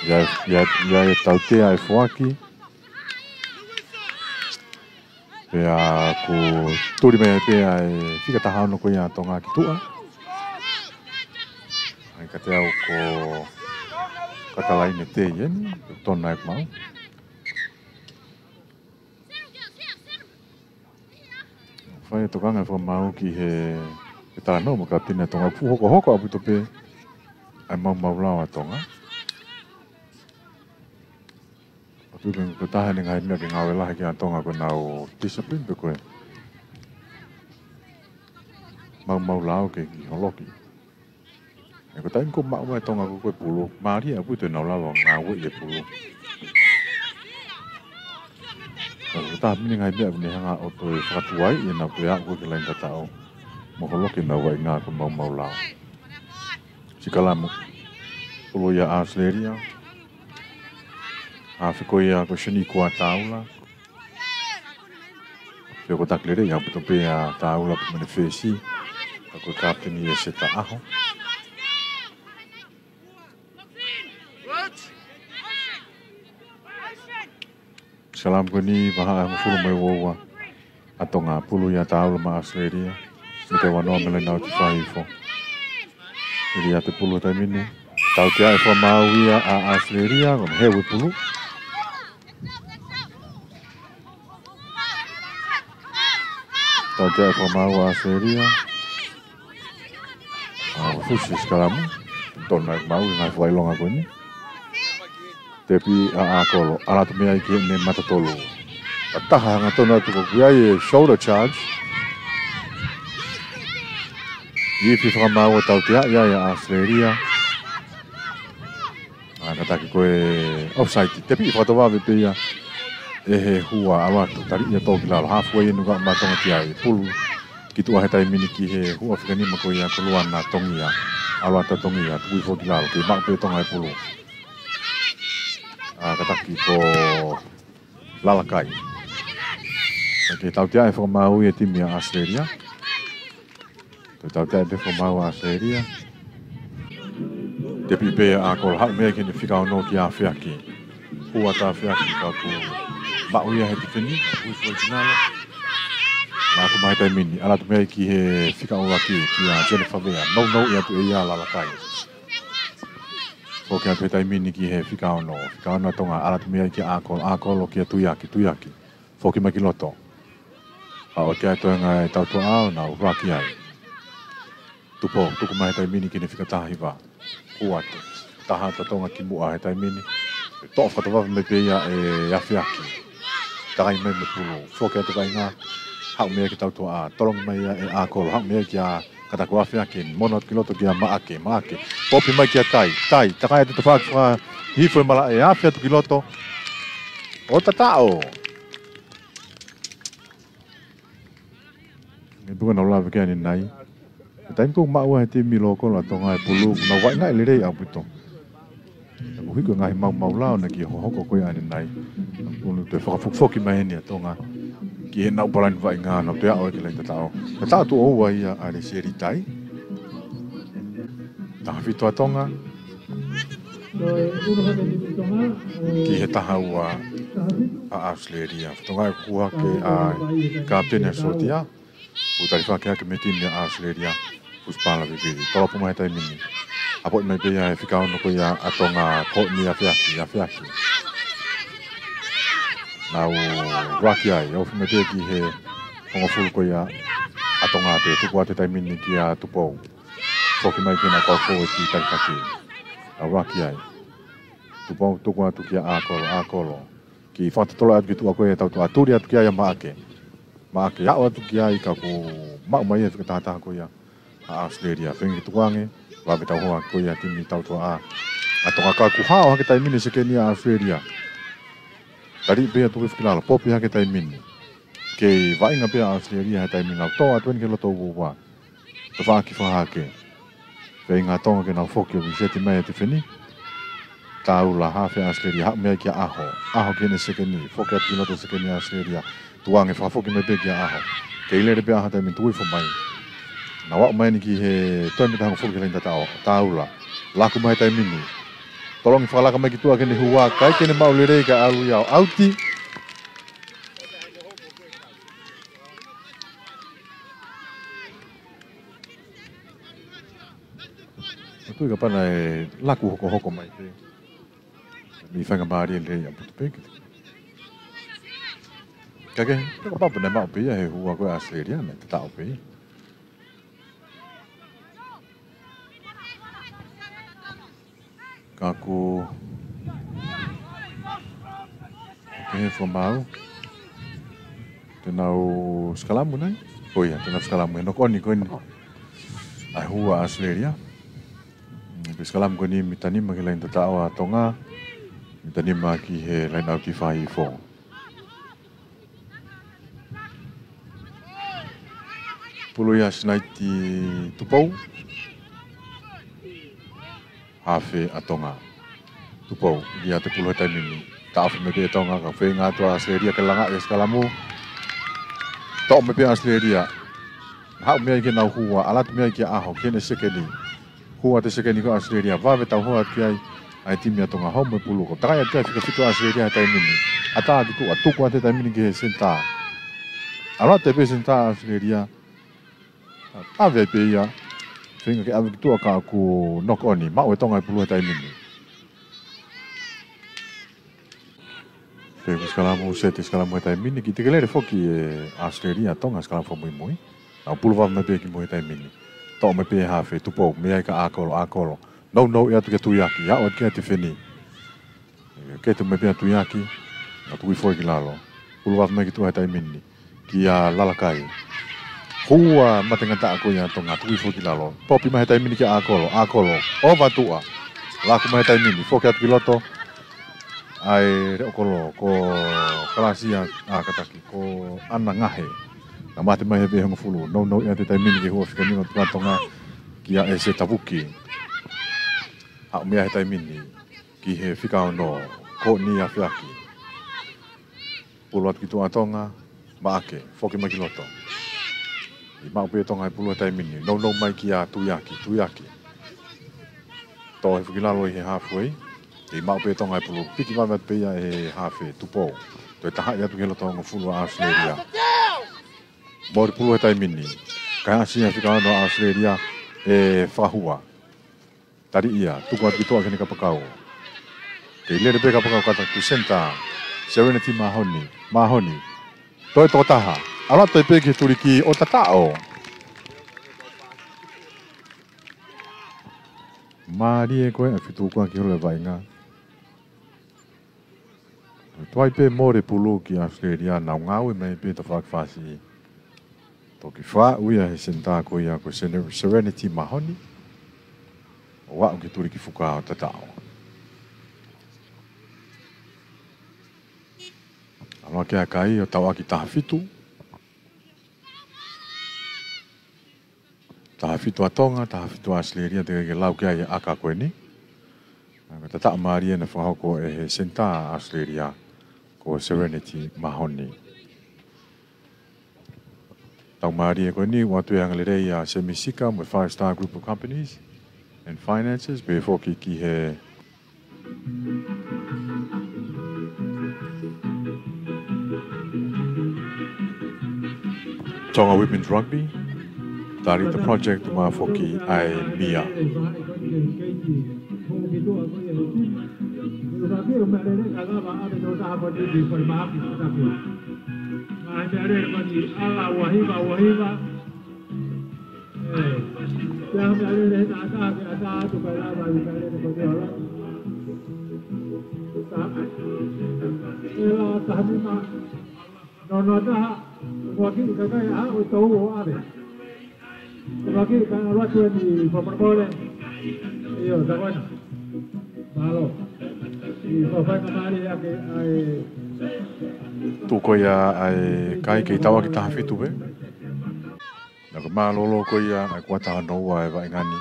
ʻI ai, ʻi ai, ʻi ai e tautea e foaki. Pea kuo tuli mai pē ʻa e fika taha ono ko ia ʻa Tonga ki tuʻa. ʻAi, ka te au ko Katalaine Tei eni, ko Tona e mau. Fai e tokanga e fakamaau ki he, he talanoa mo e kapiteni ʻa Tonga. Fuʻu hokohoko ʻaupito pē ʻa e maumau lao ʻa Tonga. ʻOku pehē ko e taha eni e ngaahi meʻa ke ngāue lahi ki ai ʻa Tonga ko ʻenau discipline pe ko e maumau lao ke kiʻi holoki. He ko e taimi ko ē ʻoku maʻu ai ʻa Tonga ko ē ko e pulu, mālie ʻaupito ʻenau lava ʻo ngāueʻi e pulu. Ka ko e taha pē eni e ngaahi meʻa ʻoku ne hanga ʻo toe fakatuai ʻenau toe aʻu ko ē ki he laine tataʻo mo holoki ʻenau vaʻinga ko e maumau lao. Sikalamu. Pulu ia ʻa ʻAositelēlia. Afe ko ia ko Sione Kuataula. Pea ko e taki lelei ʻaupito pē ʻa Taula pea mo ʻene fesi. Ka ko e kapiteni ʻe Seta ʻAho. Sikalamu ko eni, vahaʻa ʻe hongofulu mā ua ʻa Tonga. Pulu ia ʻa Taula maʻa ʻAositelēlia. Miniti ua noa mei he laine ʻo e fai hifo. ʻIo, ʻa e pulu he taimi ni. Tautea e fakamaau ia ʻa ʻAositelēlia, ko ʻene heu e pulu. Tautea e fakamaau ʻa ʻAositelēlia. ʻA, fusi sikalamu. Tonu e mau, ngaahi fakaʻilonga ko eni. Tepi ʻa ʻAkolo, ʻalu atu mei ai ki heʻene mata tolu. Ka taha hangatonu atu ko ē ʻoku ʻi ai e shoulder charge. Ifi fakamaau ʻo tautea ia ʻe ʻAositelēlia. ʻA, kātaki ko e offside. Tepi fakatau vave pē ia ʻe he hua, ʻalu atu, tali ia toʻo ki lalo. Halfway eni ʻoku maʻu ʻa Tonga ki ai. Pulu ki tuʻa he taimi ni ki he hua fika nima ko ia ko Luana Tongia. ʻAlu atu ʻa Tongia, tuku hifo ki lalo, kei maʻu pē ʻe Tonga e pulu. ʻA, kātaki ko Lalakai. Ka ke tautea e fakamaau ʻa e timi ʻa ʻAositelēlia. Toe tautea e fakamaau ʻa ʻAositelēlia. Tepi pē ʻa ʻAkolo, haʻu mei ai ki heʻene fika ono kia Feaki. Hua atu ʻa Feaki ka kuo maʻu ia he tifeni, ui fua i tinala. Laku mai he taimi ni, ʻalu atu mei ai ki he fika ʻuluaki, kia Jennifer Vea. Nounou ia atu ʻe ia ʻa Lalakai. Foki atu he taimi ni ki he fika ono. Fika ono ʻa Tonga, ʻalu atu mei ai kia ʻAkolo, ʻAkolo kia Tuiaki, Tuiaki. Foki mai ki loto. ʻA ʻoku ʻi ai e toenga e tautuʻa ʻo nau ʻuluaki ai. Tupou, tuku mai he taimi ni ki heʻene fika taha hiva. Hua atu. Taha atu ʻa Tonga ki muʻa he taimi ni. Toʻo fakatau vave mai pē ia ʻe Feaki. Takai mai mo e pulu. Foki atu e vaʻinga. Haʻu mei ai ki he tautuʻa. Tolongi mai ia ʻe ʻAkolo. Haʻu mei ai kia Kātaki ʻa Feaki, mono atu ki loto kia Maʻake, Maʻake. Popi mai kia Tai, Tai, takai atu tafaʻaki fakahifo e malaʻe, afe atu ki loto. ʻO tataʻo. Tuku ʻenau lave ki ai ʻanenai. He taimi ko ē ʻoku maʻu ai ʻe he timi lōkolo ʻa Tonga e pulu, nau vaʻinga lelei ʻaupito. Kuo hiki e ngaahi maumau lao naʻe kiʻi hohoko ko ia ʻanenai. Naʻa nau toe fakafokifoki mai heni ʻa Tonga ki heʻenau palani vaʻinga, nau toe aʻu ki he laine tataʻo. Tataʻo tuʻo ua ia ʻa e Lesieli Tai. Taha fitu ʻa Tonga ki he taha ua ʻa ʻAositelēlia. Tonga e kuku hake ʻa e kapiteni ʻa Sotia. Kuo tali fakahake mei he timi ʻa ʻAositelēlia, Fusipala Vivili. Tolopu mai he taimi ni. Apoʻi mai pē ia he fika ono ko ia ʻa Tonga, Koʻeni Afeaki, Afeaki. Nau ʻuluaki ai, ofi mai pē ki he hongofulu ko ia ʻa Tonga pē, tuku atu he taimi ni kia Tupou. Foki mai ki heʻenau kau fōueti talifaki. Nau ʻuluaki ai. Tupou tuku atu kia ʻAkolo, ʻAkolo. Kiʻi fakatotolo atu ki tuʻa ko ē ʻa e tautuʻa, tuli atu ki ai ʻa Maʻake. Maʻake aʻu atu ki ai ka kuo maʻu mai e fika taha taha ko ia ʻa ʻAositelēlia. Feinga ke tukuange, vave tauhoa ko ia timi tautuʻa ʻa Tonga ka kuo hao hake taimi ni e sekeni ʻa ʻAositelēlia. Tali pē ia Tukuifukilalo, popi hake taimi ni. Kei vaʻinga pē ʻa ʻAositelēlia he taimi ni, nau tō atu eni ki he loto uaua. Tafaʻaki fakahake. Feinga ʻa Tonga ke nau foki ʻo reset mai e tifeni. Taula, hafe ʻa ʻAositelēlia, haʻu mei ai kia ʻAho. ʻAho ki heʻene sekeni, foki atu ki loto sekeni ʻa ʻAositelēlia. Tukuange, fakafoki mai pē kia ʻAho. Kei lele pē ʻAho he taimi ni, Tukuifo mai. Nau aʻu mai eni ki he toe mita hongofulu ki he laine tataʻo. Taula, laku mai he taimi ni. Tolongi fakalaka mai ki tuʻa ki heʻene hua, ʻikai ke ne maʻu lelei kae ʻalu ia ʻo ʻauti. ʻOku tui kapau naʻe laku hokohoko mai pē. Mei faingamālie lelei ʻaupito pē ki. Ka ke, ka kapau pē naʻe maʻu pē ia he hua ko ē ʻa ʻAositelēlia, naʻe tataʻo pē ia. Ka kuo kehe fakamaau. Te nau sikalamu nai? Ko ia, te nau sikalamu he knock on ko eni. ʻA e hua ʻa ʻAositelēlia. Ko e sikalamu ko eni mita nima ki he laine tataʻo ʻa Tonga. Mita nima ki he laine ʻauti fā hifo. Pulu ia Sinaiti Tupou. Hafe ʻa Tonga. Tupou, ʻi he ʻatu pulu he taimi ni. Taʻofi mai pē ʻe Tonga, ka feinga atu ʻa ʻAositelēlia ke langa e sikalamu. Toʻo mai pē ʻe ʻAositelēlia. Haʻu mei ai ki heʻenau hua, ʻalu atu mei ai kia ʻAho, ki heʻene sekeni. Hua ʻa e sekeni ko ē ʻa ʻAositelēlia, vave tauhoa atu ki ai ʻa e timi ʻa Tonga, homo e pulu ko. Takai atu ki ai fika fitu ʻa ʻAositelēlia he taimi ni. ʻAtā ki tuʻa, tuku atu he taimi ni ki he senitā. ʻAlu atu pē senitā ʻa ʻAositelēlia. ʻAve ai pē ia. Feinga ke ʻave ki tuʻa ka kuo knock on, maʻu ʻe Tonga e pulu he taimi ni. Pea ko e sikalamu, seti sikalamu he taimi ni, kiʻi tekelele foki ʻe ʻAositelēlia, Tonga sikalamu fakamuimui. Nau pulu vave mai pē ki muʻa he taimi ni. Toʻo mai pē ʻe hafe, Tupou, mei ai kia ʻAkolo, ʻAkolo. Nounou atu kia Tuiaki, aʻu atu ki ai tifeni. Kete mai pē ʻa Tuiaki, ʻa Tukuifo ki lalo. Pulu vave mai ki tuʻa he taimi ni. Kia Lalakai. Hua matengataʻa ko ia ʻa Tonga, Tukuifo ki lalo. Popi mai he taimi ni kia ʻAkolo, ʻAkolo. ʻOva tuʻa. Laku mai he taimi ni, foki atu ki loto. ʻA e leʻo kolo, ko Kalasia, ʻa, kātaki, ko ʻAna Ngahe. Naʻe mate mai he veʻe hongofulu, nounou ia he taimi ni ki he hua fika nima ʻa Tonga, kia ʻEse Tavuki. Haʻu mei ai he taimi ni, ki he fika ono, Koʻeni Afeaki. Pulu atu ki tuʻa ʻa Tonga, Maʻake, foki mai ki loto. ʻIkai maʻu pē ʻe Tonga e pulu he taimi ni, nounou mai kia Tuiaki, Tuiaki. Toʻo hifo ki lalo ʻi he halfway. ʻIkai maʻu pē ʻe Tonga e pulu, piki vave atu pē ia ʻe he hafe, Tupou. Toe tahaʻi atu ki he loto hongofulu ʻa ʻAositelēlia. Mole pulu he taimi ni. Kaihaʻasi ʻa e fika ono ʻa ʻAositelēlia ʻe fakahua. Tali ia, tuku atu ki tuʻa ki heʻene kapakau. Kei lele pē kapakau kātaki senitā. Serenity Mahoni, Mahoni. Toe tokotaha. ʻAlu atu pē ki he tuliki ʻo tataʻo. Mālie ko ē ʻa e fetukuaki holo e vaʻinga. Tuai pē mole pulu ki ʻAositelēlia, nau ngāue mai pē tafaʻaki fasi. Toki faʻu ia he senitā ko ia ko Sene-, Serenity Mahoni. ʻO aʻu ki he tuliki fuka ʻo tataʻo. ʻAlu hake ʻa e kai ʻo tauʻaki taha fitu. Fitu ʻa Tonga, taha fitu ʻa ʻAositelēlia, teʻeki ke lau ki ai ʻa e ʻaka ko eni. Ko e tataʻo mālie naʻe fakahoko ʻe he senitā ʻa ʻAositelēlia, ko Serenity Mahoney. Tau mālie ko eni, ʻoatu e angalelei ʻa Semi Sika mo e Five Star Group of Companies and Finances, pehē foki ki he Tonga Women's Rugby, tali the project mo foki ʻa e MIA. Nono taha, ua kiʻi kakai ʻa ʻo tau ʻo ʻave. Ua kiʻi ka ua tueni fakamolemole. ʻIo, takoina. Mālō. ʻI fakafaingamālie ake ʻa e. Tuku ia ʻa e kai kei tauʻaki taha fitu pē. Naʻe mālōlō ko ia ʻa e kuata hono ua ʻa e vaʻinga ni.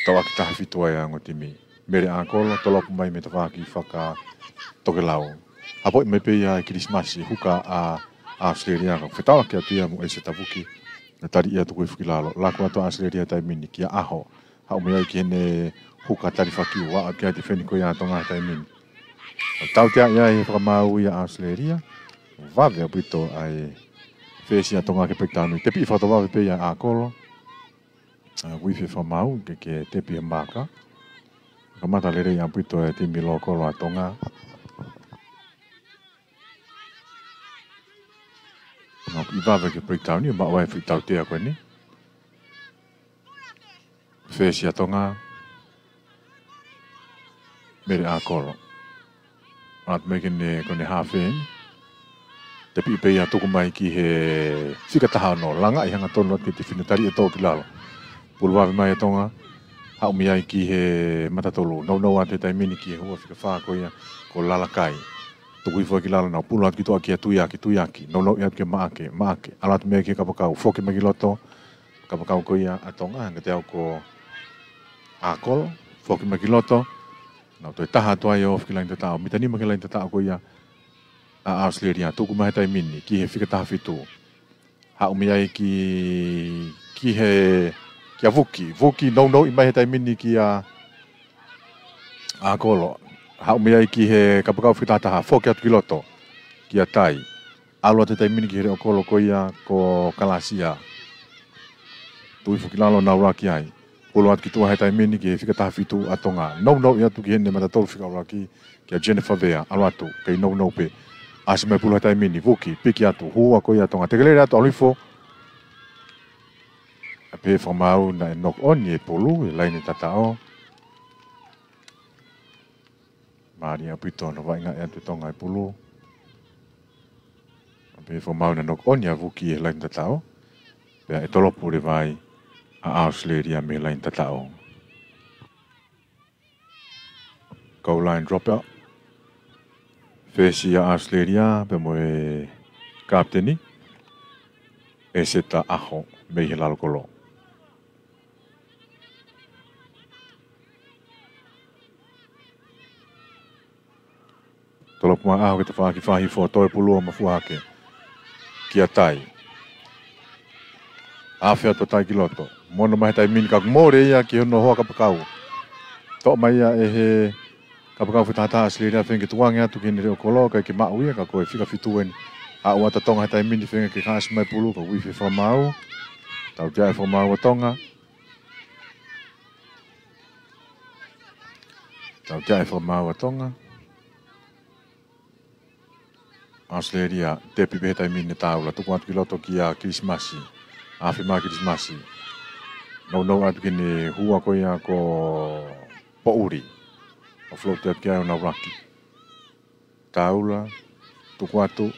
Tauʻaki taha fitu ʻa e ongo timi. Mele ʻAkolo, tolopu mai mei he tafaʻaki fakatokelau. Hapoʻi mai pē ia ʻa e Kilisimasi, huka ʻa ʻAositelēlia, ka fetauʻaki atu ia mo ʻEseta Vuki. Naʻe tali ia tuku hifo ki lalo. Laku atu ʻa ʻAositelēlia he taimi ni kia ʻAho. Haʻu mei ai ki heʻene huka tali fakiu, ʻa atu ki ai tifeni ko ia ʻa Tonga he taimi ni. Tautea ia he fakamaau ia ʻa ʻAositelēlia. Vave ʻaupito ʻa e fesi ʻa Tonga ki he breakdown. Tepiʻi fakatovave pē ia ʻa ʻAkolo. ʻA, uifi e fakamaau ke, ke tepi he maaka. Kamata lelei ʻaupito e timi lōkolo ʻa Tonga. Naʻe ʻi vave ki he breakdown ni, maʻu ai e foʻi tautea ko eni. Fesi ʻa Tonga. Mele ʻAkolo. ʻAlu atu mei ai ki heʻene, ko ʻene hafe eni. Tepiʻi pē ia tuku mai ki he fika taha ono, langaʻi hangatonu atu ki he tifeni, tali ʻe tō ki lalo. Pulu vave mai ʻa Tonga, haʻu mei ai ki he matatolu. Nounou atu he taimi ni ki he hua fika fā ko ia, ko Lalakai. Tuku hifo ki lalo naʻe pulu atu ki tuʻa kia Tuiaki, Tuiaki. Nounou atu kia Maʻake, Maʻake. ʻAlu atu mei ai ki he kapakau, foki mai ki loto, kapakau ko ia ʻa Tonga, hangē te au ko ʻAkolo, foki mai ki loto. Naʻe toe taha atu ai ʻo ofi ki he laine tataʻo, mita nima ki he laine tataʻo ko ia ʻa ʻAositelēlia, tuku mai he taimi ni, ki he fika taha fitu. Haʻu mei ai ki, ki he, kia Vuki, Vuki nounouʻi mai he taimi ni kia ʻAkolo. Haʻu mei ai ki he kapakau fika taha taha, foki atu ki loto, kia Tai. ʻAlu atu he taimi ni ki he leʻo kolo ko ia ko Kalasia. Tuku hifo ki lalo naʻe ʻuluaki ai. Pulu atu ki tuʻa he taimi ni ki he fika taha fitu ʻa Tonga. Nounou atu ki heʻene matatolu fika ʻuluaki kia Jennifer Vea. ʻAlu atu kei nounou pē. ʻAsi mai pulu he taimi ni Vuki. Piki atu. Hua ko ia ʻa Tonga. Tekelele atu ʻalu hifo. ʻA pē fakamaau naʻe knock on e pulu he laine tataʻo. Mālie ʻaupito hono vaʻinga atu e Tonga e pulu. ʻA pē fakamaau naʻe knock on ʻa Vuki he laine tataʻo. Pea ʻe tolopu leva ai ʻa ʻAositelēlia mei he laine tataʻo. Goal line dropper. Fesi ʻa ʻAositelēlia pea mo e kapiteni. ʻEseta ʻAho mei he lalo kolo. Tolopu mai ʻa ʻAho ki he tafaʻaki fakafoʻou, toe pulu ʻo mafua hake. Kia Tai. Afe atu ʻa Tai ki loto. Mono mai he taimi ni ka mole ia ki hono hoa kapakau. Toʻo mai ia ʻe he kapakau fika taha taha ʻAositelēlia feinga ke tukuange atu ki heʻene leʻo kolo, ʻikai ke maʻu ia, ka ko e fika fitu eni. Aʻu atu ʻa Tonga he taimi ni feinga ke ʻasi mai pulu, ka uifi e fakamaau. Tautea e fakamaau ʻa Tonga. Tautea e fakamaau ʻa Tonga. ʻAositelēlia, tepi pē he taimi ni taula, tuku atu ki loto kia Kilisimasi. Afe mai Kilisimasi. Nounou atu ki heʻene hua ko ia ko Poʻuli. ʻO float atu ki ai ʻo naulaki. Taula, tuku atu,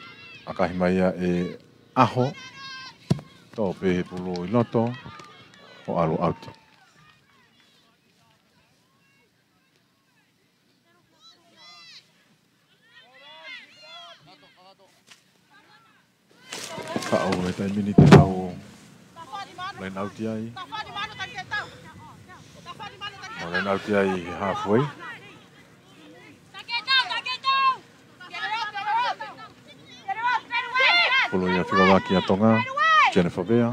ʻakahi mai ia ʻe ʻAho. Toʻo pē he pulu ʻi loto, ʻo ʻalu ʻauti. Kaʻu he taimi ni te tau Laine ʻauti ai. Laine ʻauti ai he halfway. Pulu ia fika ʻuluaki ʻa Tonga, Jennifer Vea.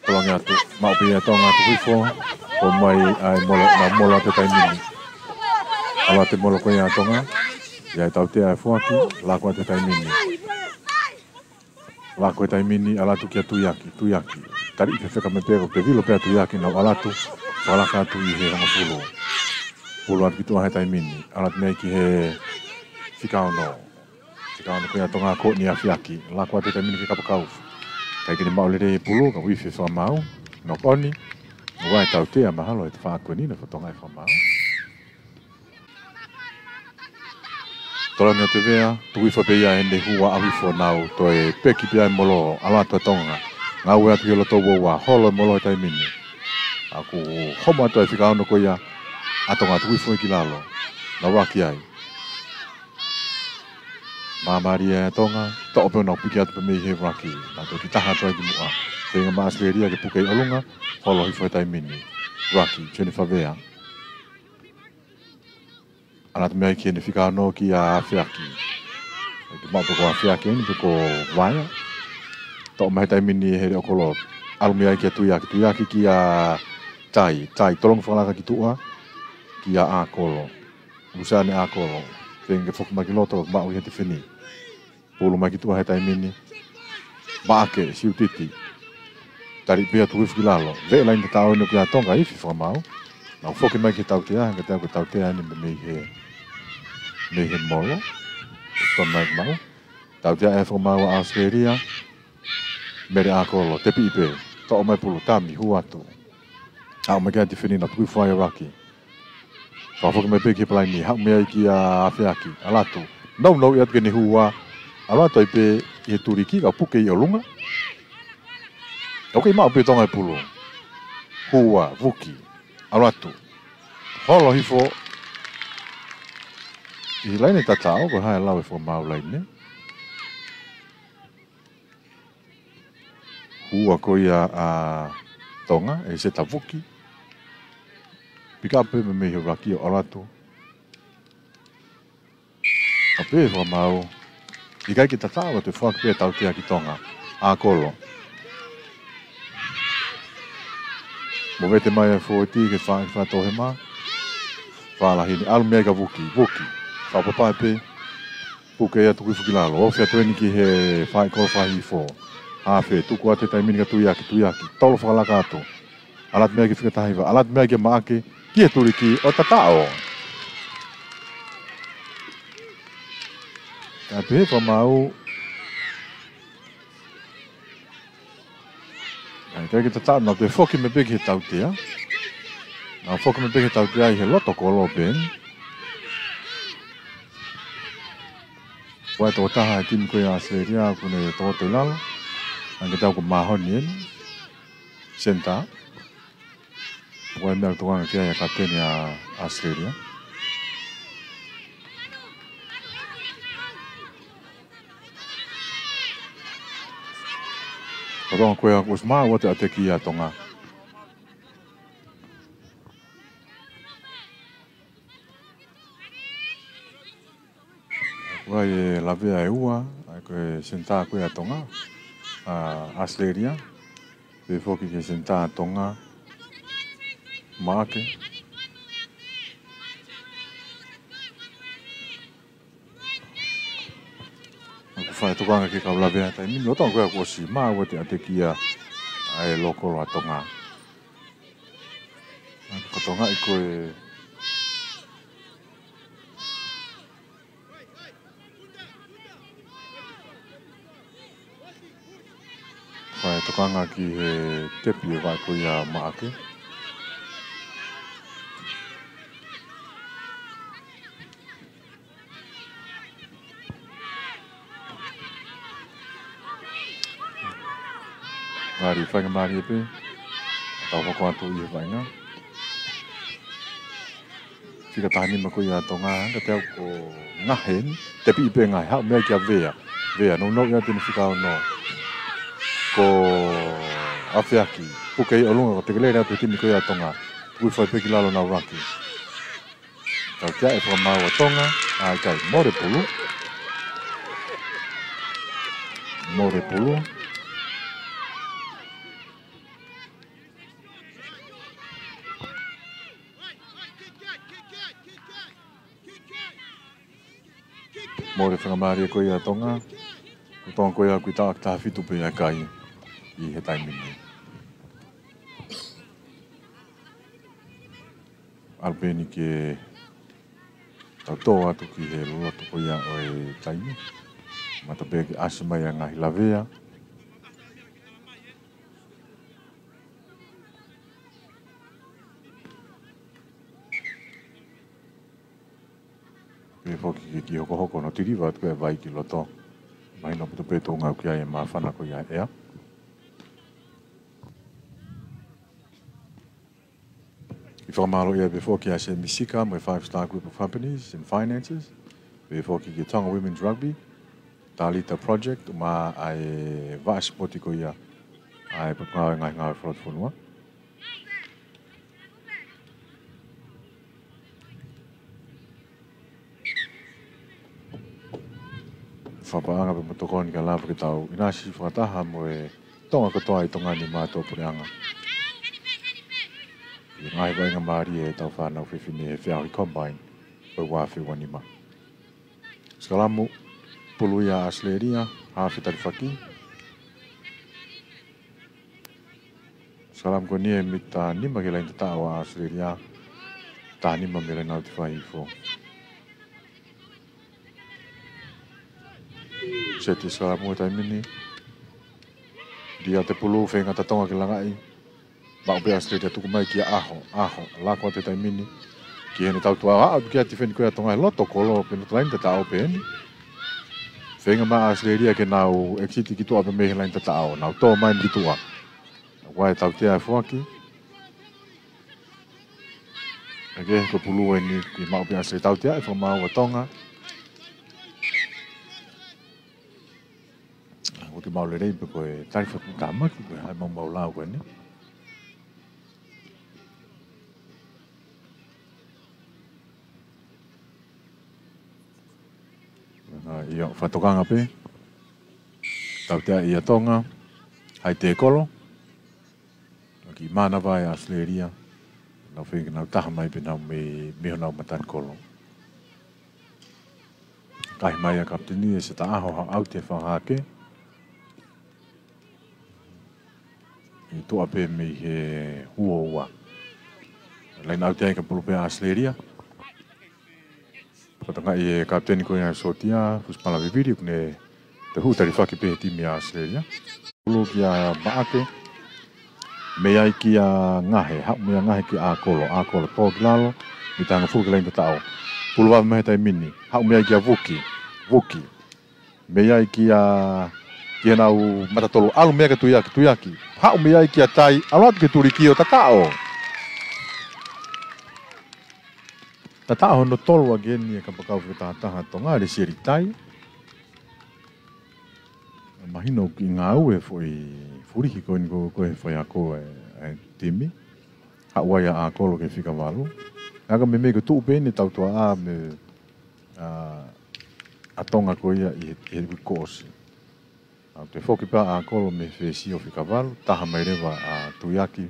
Tolongi atu, maʻu pē ʻe Tonga atu hifo, ʻomai ʻa e molo, na molo atu he taimi ni. ʻAlu atu e molo ko ia ʻa Tonga, ʻi ai e tautea ʻe foaki, laka atu he taimi ni. Laka he taimi ni, ʻalu atu kia Tuiaki, Tuiaki. Tali ʻi he fefeka mai pē ko Pevilo pē ʻa Tuiaki, nau ʻalu atu, fakalaka atu ʻi he hongofulu. Pulu atu ki tuʻa he taimi ni, ʻalu atu mei ai ki he fika ono. Fika ono ko ia ʻa Tonga ko eni ʻa Feaki, laka atu he taimi ni ki he kapakau. ʻIkai ke ne maʻu lelei e pulu, ka ui fefeka maʻu, knock on, ʻoku ʻi ai e tautea mahalo ʻe he tafaʻaki ko eni, naʻe fakatokangaʻi fefeka maʻu. Tolongi atu ʻe Vea, tuku hifo pē ia ʻene hua ʻalu hifo nau, toe peki pē ʻa e molo, ʻalu atu ʻa Tonga. Ngāue atu ki loto ua ua, holo e molo he taimi ni. ʻOku homo atu ʻa e fika ono ko ia ʻa Tonga, tuku hifo ki lalo. Nau ʻuluaki ai. Māmālie ʻa Tonga, toʻo pē ʻo nau piki atu pē mei he ʻuluaki. Nau toe ki taha atu ai ki muʻa. Feinga mai ʻAositelēlia ke puke ʻi ʻolunga, holo hifo he taimi ni. ʻUluaki, Jennifer Vea. ʻAlu atu mei ai ki heʻene fika ono kia Feaki. ʻOku maʻu pē ko ʻa Feaki eni pe ko Vaea. Toʻo mai he taimi ni ʻe he leʻo kolo. ʻAlu mei ai kia Tuiaki, Tuiaki kia Tai, Tai, tolongi fakalaka ki tuʻa, kia ʻAkolo. Luseane ʻAkolo. Feinga ke foki mai ki loto, maʻu ʻe he tifeni. Pulu mai ki tuʻa he taimi ni. Maʻake, Siutiti. Tali pē ia tuku hifo ki lalo. Veʻe laine tataʻo eni kia Tonga, ifi fefeka maʻu. Nau foki mai ki he tautea, ka tau ko e tautea eni mei he, mei he molo. Tonu mai maʻu. Tautea ʻe fefeka maʻu ʻa ʻAositelēlia. Mele ʻAkolo, tepi pē. Toʻo mai pulu, tami, hū atu. Haʻu mai ki ai tifeni, nau tuku hifo ai ʻa ʻUluaki. Fakafoki mai pē ki he palaini, haʻu mei ai kia Feaki, ʻalu atu. Nounou atu ke ne hua, ʻalu atu ai pē ʻi he tuliki, ka puke ʻi ʻolunga. ʻOku kei maʻu pē ʻe Tonga e pulu. Hua, vuki, ʻalu atu. Holo hifo. ʻI he laine tataʻo, ko e hā e lau ʻe fefeka maʻu laine. Hua ko ia ʻa Tonga, ʻe seta vuki. Pika pē mei he ʻUluaki ʻo ʻalu atu. ʻA pē fefeka maʻu. ʻIkai ke tataʻo ka toe foaki pē tautea ki Tonga. ʻAkolo. Movete mai e fōueti ke fa, fakatohema. Fālahi ni, ʻalu mei ai kia Vuki, Vuki. Fakapapau pē. Puke ia tuku hifo ki lalo. Ofi atu eni ki he fai kolo fai hifo. Hafe, tuku atu he taimi ni kia Tuiaki, Tuiaki. Tolo fakalaka atu. ʻAlu atu mei ai ki he fika taha hiva. ʻAlu atu mei ai kia Maʻake. Ki he tuliki ʻo tataʻo. Ka pehē fefeka maʻu. ʻIkai ke tataʻo, nau toe foki mai pē ki he tautea. Nau foki mai pē ki he tautea ʻi he loto kolo pē eni. Ko e tokotaha e timi ko ia ʻAositelēlia, ʻoku ne tokoto ʻi lalo. Hangē tau ko Mahoni eni. Senitā. Ko e meʻa ʻoku tokanga ki ai ʻa e kapiteni ʻa ʻAositelēlia. Ko Tonga ko ia kuo ʻosi maʻu ʻa e ʻateki ʻa Tonga. Ko e lavea ʻe ua, ʻa ia ko e senitā ko ia ʻa Tonga, ʻa ʻAositelēlia, pehē foki ki he senitā ʻa Tonga, Maʻake. ʻOku fai tokanga ki he kau lavea he taimi ni, ʻo Tonga ko ia kuo ʻosi maʻu ʻa e ʻateki ʻa e loto kolo ʻa Tonga. Ko Tonga ʻi ko e fai tokanga ki he tepi ʻe vaʻe ko ia ʻa Maʻake. Ngali faingamālie pē. Tau hoko atu ʻi he vaʻinga. Fika taha nima ko ia ʻa Tonga, ka te au ko Ngahe eni, tepi pē Ngahe, haʻu mei ai kia Vea. Vea, nounou ia te ne fika ono. Ko ʻo Afeaki, puke ʻi ʻolunga ko e tekelele atu e timi ko ia ʻa Tonga. Tuku hifo ai pē ki lalo ʻenau laki. Tautea e fakamaau ʻa Tonga, ʻa e kai mole pulu. Mole pulu. Mole faingamālie ko ia ʻa Tonga. Ko Tonga ko ia ʻoku ʻi taʻo ki he taha fitu pē ʻa e kai ʻi he taimi ni. ʻAlu pē eni ke tau tō atu ki he loloto ko ia ʻo e taimi. Kamata pē ke ʻasi mai ʻa e ngaahi lavea. Pehē foki ke kiʻi hokohoko hono tiliva atu ko ē ʻa e vai ki loto. Mahino ʻaupito pē e tuʻunga ʻoku ʻi ai e māfana ko ia ʻa e ʻea. Kiʻi fakamālō ia pē foki ʻa Semi Sika mo e Five Star Group of Companies and Finances. Pehē foki ki he Tonga Women's Rugby, Talita Project, mo e vaʻa sipoti ko ia ʻa e Potungāue Ngaahi Ngāue Fakalotofonua. Fakapaʻanga pē mo e tokoni ke lava ke tau ʻinasi fakataha mo e Tonga kotoa ʻi Tonga ni mo e tuʻapuleʻanga. ʻI he ngaahi vaʻinga mālie ʻetau fānau fefine he feʻauhi combine ʻo e ua afe ua nima. Sikalamu, pulu ia ʻa ʻAositelēlia, hafe talifaki. Sikalamu ko eni ʻe mita nima ki he laine tataʻo ʻa ʻAositelēlia, taha nima mei he laine ʻo e fai hifo. Seti sikalamu he taimi ni. Lia te pulu, feinga ʻa Tonga ke langaʻi. Maʻu pē ʻa ʻAositelēlia, tuku mai kia ʻAho, ʻAho, lako atu he taimi ni. Ki heʻene tautua, aʻu ki he tifeni ko ia ʻa Tonga he loto kolo, pē loto laine tataʻo pē eni. Feinga mai ʻa ʻAositelēlia ke nau exit ki tuʻa pē mei he laine tataʻo, nau tō mai ki tuʻa. Naʻe tautea e foaki. ʻIkai, ko e pulu eni, kiʻi maʻu pē ʻa ʻAositelēlia, tautea e fakamaau ʻa Tonga. ʻOku kiʻi maʻu lelei pē ko e talifaki tāmaki, ko e haʻi maumau lau ko eni. ʻA ia, fakatokanga pē. Tautea ia ʻa Tonga, haʻi tēkolo. Kiʻi mānava ʻa ʻAositelēlia. Nau feinga ke nau taha mai pē nau mei, mei honau matanikolo. Kahi mai ʻa e kapiteni ʻe Seta ʻAho, haʻu atu e fakahake. ʻI tuʻa pē mei he ua ua. Laine ʻaute ai ka pulu pē ʻa ʻAositelēlia. Fakatokangaʻi ʻe he kapiteni ko ia Sotia Fusipala Vivili, ʻoku ne toe hū talifaki pē he timi ʻa ʻAositelēlia. Pulu kia Maʻake. Mei ai kia Ngahe, haʻu meia Ngahe kia ʻAkolo, ʻAkolo tō ki lalo, mita hongofulu ki he laine tataʻo. Pulu vave mai he taimi ni, haʻu mei ai kia Vuki, Vuki. Mei ai kia, kia nau matatolu, ʻalu mei ai kia Tuiaki, Tuiaki. Haʻu mei ai kia Tai, ʻalu atu ki he tuliki ʻo tataʻo. Tataʻo hono tolu ʻa e keni ʻa e kapakau fakatahataha ʻa Tonga, Lesieli Tai. Mahino ʻoku kiʻi ngāue e foʻi fulihi ko eni ko, ko e faiako e, e timi. Haʻu ai ʻa ʻAkolo ki he fika valu. Ka ko e meimei ko e tuʻu pē eni e tautuaʻa mei, ʻa, ʻa Tonga ko ia ʻi he, ʻi he uike kuo ʻosi. ʻA, toe foki pē ʻa ʻAkolo mei he fesi ʻo fika valu, taha mai leva ʻa Tuiaki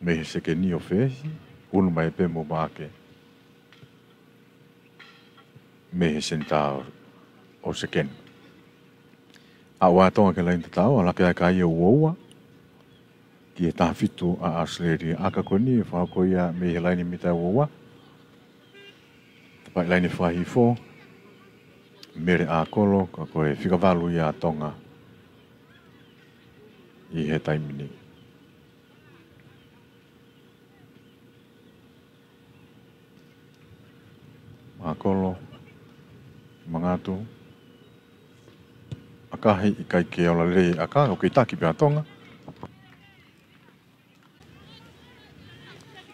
mei he sekeni ʻo fesi, unu mai pē mo Maʻake mei he senitā ʻo, ʻo sekeni. Aʻu ʻa Tonga ki he laine tataʻo, ʻalu hake ʻa e kai ʻo ua ua ki he taha fitu ʻa ʻAositelēlia. ʻAka ko eni, fakahoko ia mei he laine mita ua ua. Tapaʻi laine fakahifo, mele ʻAkolo, ka ko e fika valu ia ʻa Tonga ʻi he taimi ni. ʻAkolo, mangatu, ʻakahi, ʻikai ke ola lelei ʻa e ʻaka, ʻoku kei taki pē ʻa Tonga.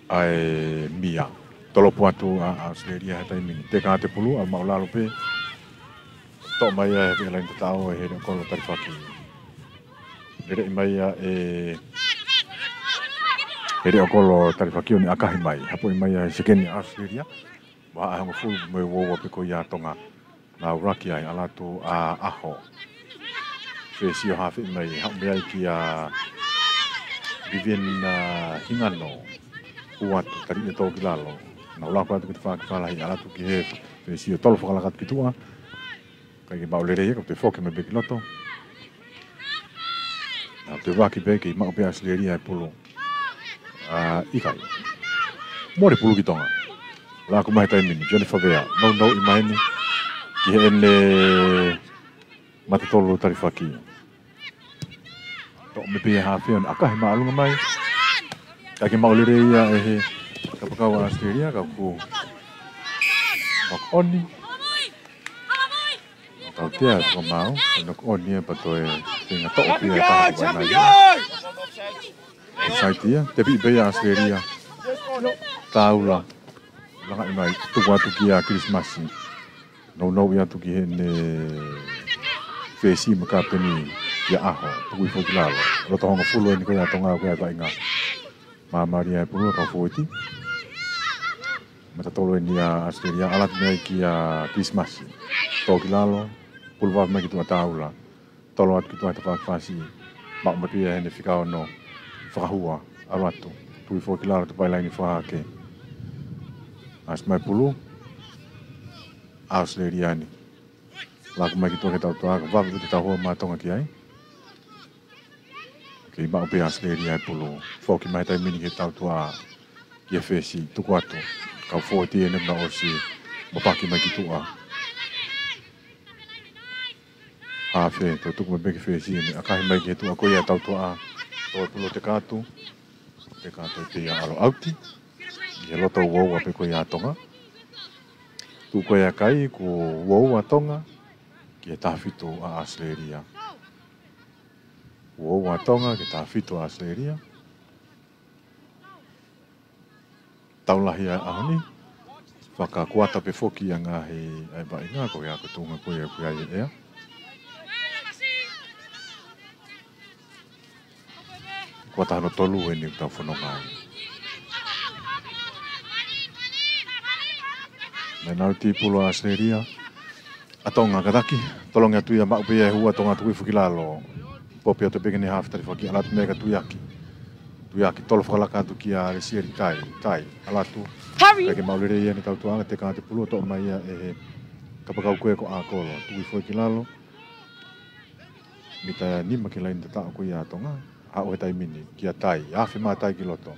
ʻA e mia. Tolopu atu ʻa, ʻa ʻAositelēlia he taimi ni. Teka atu e pulu, ʻalu maʻulalo pē. Toʻo mai ia he laine tataʻo ʻe he ʻAkolo talifaki. Lele mai ia ʻe, ʻe Leʻokolo Talifaki ʻo ne ʻakahi mai. Hapo mai ia he sekeni ʻa ʻAositelēlia. Vahaʻa hongofulu mo e uaua pē ko ia ʻa Tonga. Naʻa nau ʻuluaki ai, ʻalu atu ʻa ʻAho. Fesi ʻo hafe mai, haʻu mei ai kia Vivian, ā, Hingano. Hū atu, tali ʻe tō ki lalo. Naʻa nau ʻuluaki atu ki tafaʻaki fālahi, ʻalu atu ki he fesi ʻo tolo fakalaka atu ki tuʻa. ʻIkai ke maʻu lelei ia, ka toe foki mai pē ki loto. Naʻa toe vaki pē, kei maʻu pē ʻAositelēlia e pulu. Ā, ʻikai. Mole pulu ki Tonga. Laku mai he taimi ni, Johnny Favea, nounou ʻi mai ni. Ki heʻene matatolu Talifaki. Toʻo mai pē ia he hafe ʻo ne ʻakahi māʻolunga mai. ʻIkai ke maʻu lelei ia ʻe he kapakau ʻa ʻAositelēlia, ka kuo knock on. Tautea e fakamau, knock on ia pea toe feinga toʻo pē ia ʻe he taha ko ʻAositelēlia. Offside ia, tepi pē ia ʻAositelēlia. Taula, langaʻi mai, tuku atu kia Kilisimasi. Nounou atu ki heʻene fesi mo e kapiteni kia ʻAho, tuku hifo ki lalo. Loto hongofulu eni ko ia ʻa Tonga ko ia ʻa e vaʻinga. Māmālie e pulu ʻa e kau fōueti. Matatolu eni ʻa ʻAositelēlia, ʻalu atu mei ai kia Kilisimasi. Tō ki lalo, pulu vave mai ki tuʻa Taula. Tolo atu ki tuʻa he tafaʻaki fāsiʻi. Maʻu mai pē ia heʻene fika ono. Fakahua, ʻalu atu. Tuʻu hifo ki lalo, tupai laini fakahake. ʻAsi mai pulu. ʻAositelēlia ni. Laku mai ki tuʻa ki he tautuʻa, ka vave pē te tau hoa mai ʻa Tonga ki ai. Kei maʻu pē ʻAositelēlia e pulu. Foki mai he taimi ni ki he tautuʻa ki he fesi, tuku atu. Kau fōueti eni naʻe ʻosi mapaki mai ki tuʻa. Hafe, toe tuku mai pē ki he fesi, ne ʻakahi mai ki he tuʻa ko ia tautuʻa. Toe pulu teka atu. Teka atu pē ia ʻalu ʻauti. ʻI he loto uaua pē ko ia ʻa Tonga. Tuʻu ko ia kai, kuo uaua ʻa Tonga ki he taha fitu ʻa ʻAositelēlia. Uaua ʻa Tonga ki he taha fitu ʻa ʻAositelēlia. Tau lahi ʻa e ʻaho ni. Fakakuata pē foki ʻa e ngaahi ʻa e vaʻinga ko ia ko Tonga ko ia ko ia ʻi he ʻea. Kuata hono tolu eni ʻoku tau fononga ai. Mei nau ti pulu ʻa ʻAositelēlia. ʻA Tonga kātaki, tolongi atu ia maʻu pē ia e hū ʻa Tonga tuku hifo ki lalo. Popi atu pē ki heʻene hafe Talifaki ʻalu atu mei ai kia Tuiaki. Tuiaki tolo fakalaka atu kia Lesieli Tai, Tai, ʻalu atu. ʻIkai ke maʻu lelei ia ʻene tautuʻanga, teka atu e pulu toʻo mai ia ʻe he kapakau ko ē ko ʻAkolo. Tuku hifo ki lalo. Mita nima ki he laini tataʻo ko ia ʻa Tonga. Aʻu he taimi ni, kia Tai, afe mai Tai ki loto.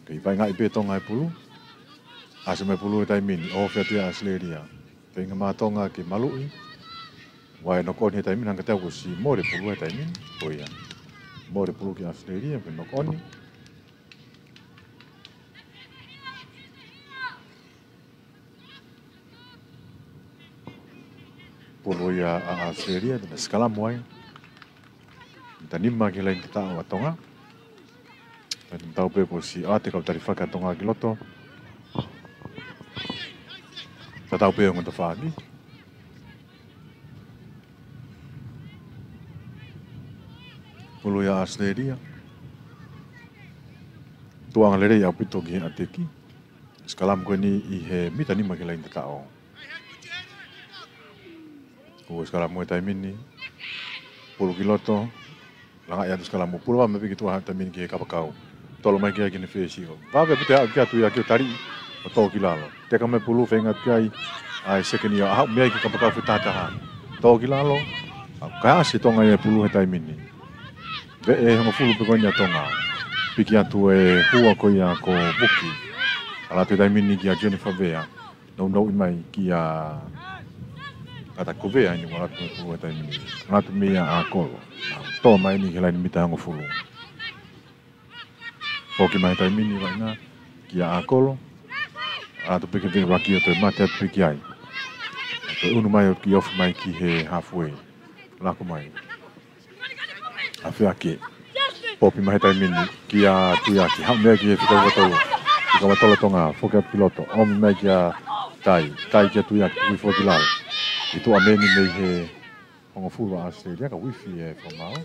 Kei vaʻingaʻi pē Tonga e pulu. ʻAsi mai pulu he taimi ni, ofi atu ia ʻAositelēlia. Feinga mai Tonga ke maluʻi. Vaʻe knock on he taimi ni, hanga tau ko si mole pulu he taimi ni, ko ia. Mole pulu ki ʻAositelēlia, ke knock on. Pulu ia ʻa ʻAositelēlia, te na sikalamu ai. Mita nima ki he laini tataʻo ʻa Tonga. Tatau pē ko si ʻa e kau Talifaki ʻa Tonga ki loto. Tatau pē ongo tafaʻaki. Pulu ia ʻa ʻAositelēlia. Tuʻuʻanga lelei ʻaupito ki he ʻateki. Sikalamu ko eni ʻi he mita nima ki he laini tataʻo. Ko e sikalamu he taimi ni. Pulu ki loto. Langaʻi atu sikalamu. Pulu vave mai pē ki tuʻa he taimi ni ki he kapakau. Tolo mai ki ai ki heʻene fesi. Vave pē te aʻu kia Tuiaki ʻo tali ʻo tō ki lalo. Teka mai pulu feinga atu ki ai. ʻA e sekeni ia haʻu mei ai ki he kapakau fetahataha. Tō ki lalo. Kae ʻasi Tonga ia e pulu he taimi ni. Veʻe hongofulu pē ko eni ʻa Tonga. Piki atu e hua ko ia ko Vuki. ʻAlu atu he taimi ni kia Johnny Favea. Nounou ʻi mai kia Kata Kovea eni ʻalu atu e pulu he taimi ni. ʻAlu atu mei ai ʻa ʻAkolo. Tō mai eni ki he laini mita hongofulu. Foki mai he taimi ni vaʻinga kia ʻAkolo. ʻAlu atu pē ki he veʻe vaki ʻo toe mate atu pē ki ai. Toe unu mai ʻo kiʻi ofi mai ki he halfway. Laku mai. Afe ake. Popi mai he taimi ni kia Tuiaki. Haʻu mei ai ki he fika ua tolu. Fika ua tolu ʻa Tonga. Foki atu ki loto. ʻOmi mai kia Tai. Tai kia Tuiaki. Tuku hifo ki lalo. ʻI tuʻa mei ni mei he Hongofulu ʻa ʻAositelēlia, ka uifi e fakamaau.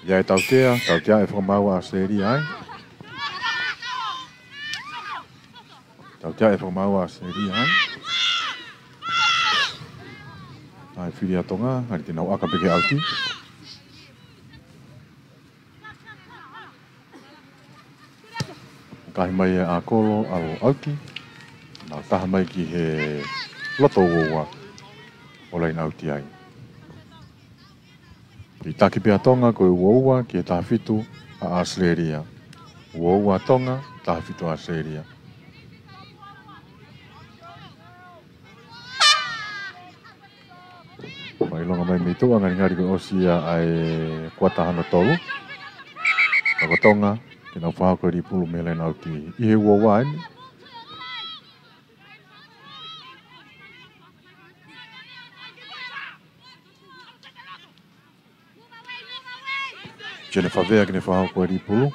ʻI ai e tautea, tautea e fakamaau ʻa ʻAositelēlia ai. Tautea e fakamaau ʻa ʻAositelēlia ai. ʻAi fili ʻa Tonga, hali te nau ʻaka pē ke ʻauti. Kahi mai ʻa ʻAkolo, ʻalu ʻauti. Nau taha mai ki he loto uaua ʻo laine ʻauti ai. ʻI taki pē ʻa Tonga ko e uaua ki he taha fitu ʻa ʻAositelēlia. Uaua Tonga, taha fitu ʻAositelēlia. Fakaʻilonga mai mei tuʻa, ngalingali ko e ʻosi ia ʻa e kuata hono tolu. Ka ko Tonga, ke nau fakahoko e lī pulu mei he laine ʻauti ʻi he uaua eni. Jennifer Vea ke ne fakahoko e lī pulu.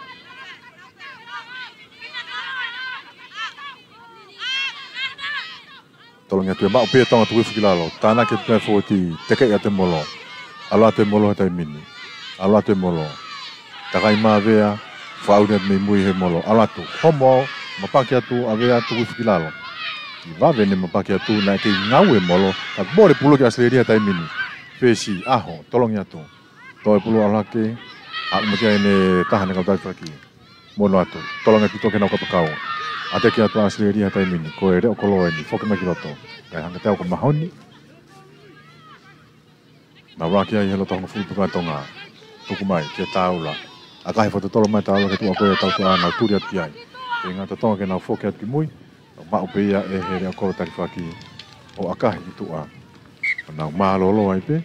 Tolongi atu e maʻu pē ʻa Tonga, tuku hifo ki lalo. Tānaki atu pē fōueti, tekeʻi atu e molo. ʻAlu atu e molo he taimi ni. ʻAlu atu e molo. Takai mai Vea, fakaʻau atu mei mui he molo. ʻAlu atu. Homo, mapaki atu ʻa Vea, tuku hifo ki lalo. ʻI vave ʻene mapaki atu, naʻe kei ngaue e molo. Ka mole pulu ki ʻAositelēlia he taimi ni. Fesi, ʻaho, tolongi atu. Toe pulu ʻalu hake, ʻa ʻuma ki ai ʻene taha ʻene kau talifaki. Mono atu, tolongi atu ki he nau kapakau. ʻAteki atu ʻa ʻAositelēlia he taimi ni, ko e leʻo kolo eni, foki mai ki loto. Kae hangē te au ko mahoni. Nau laki ai he loto hongofulu pē ko ē ʻa Tonga. Tuku mai, ke taula. ʻAkahi fakatotolo mai taula ki tuʻa ko ē ʻa e tautea, nau tuli atu ki ai. Ke ngata Tonga ke nau foki atu ki mui. Maʻu pē ia ʻe he leʻo kolo talifaki ʻo ʻakahi ki tuʻa. Nau mālōlō ai pē.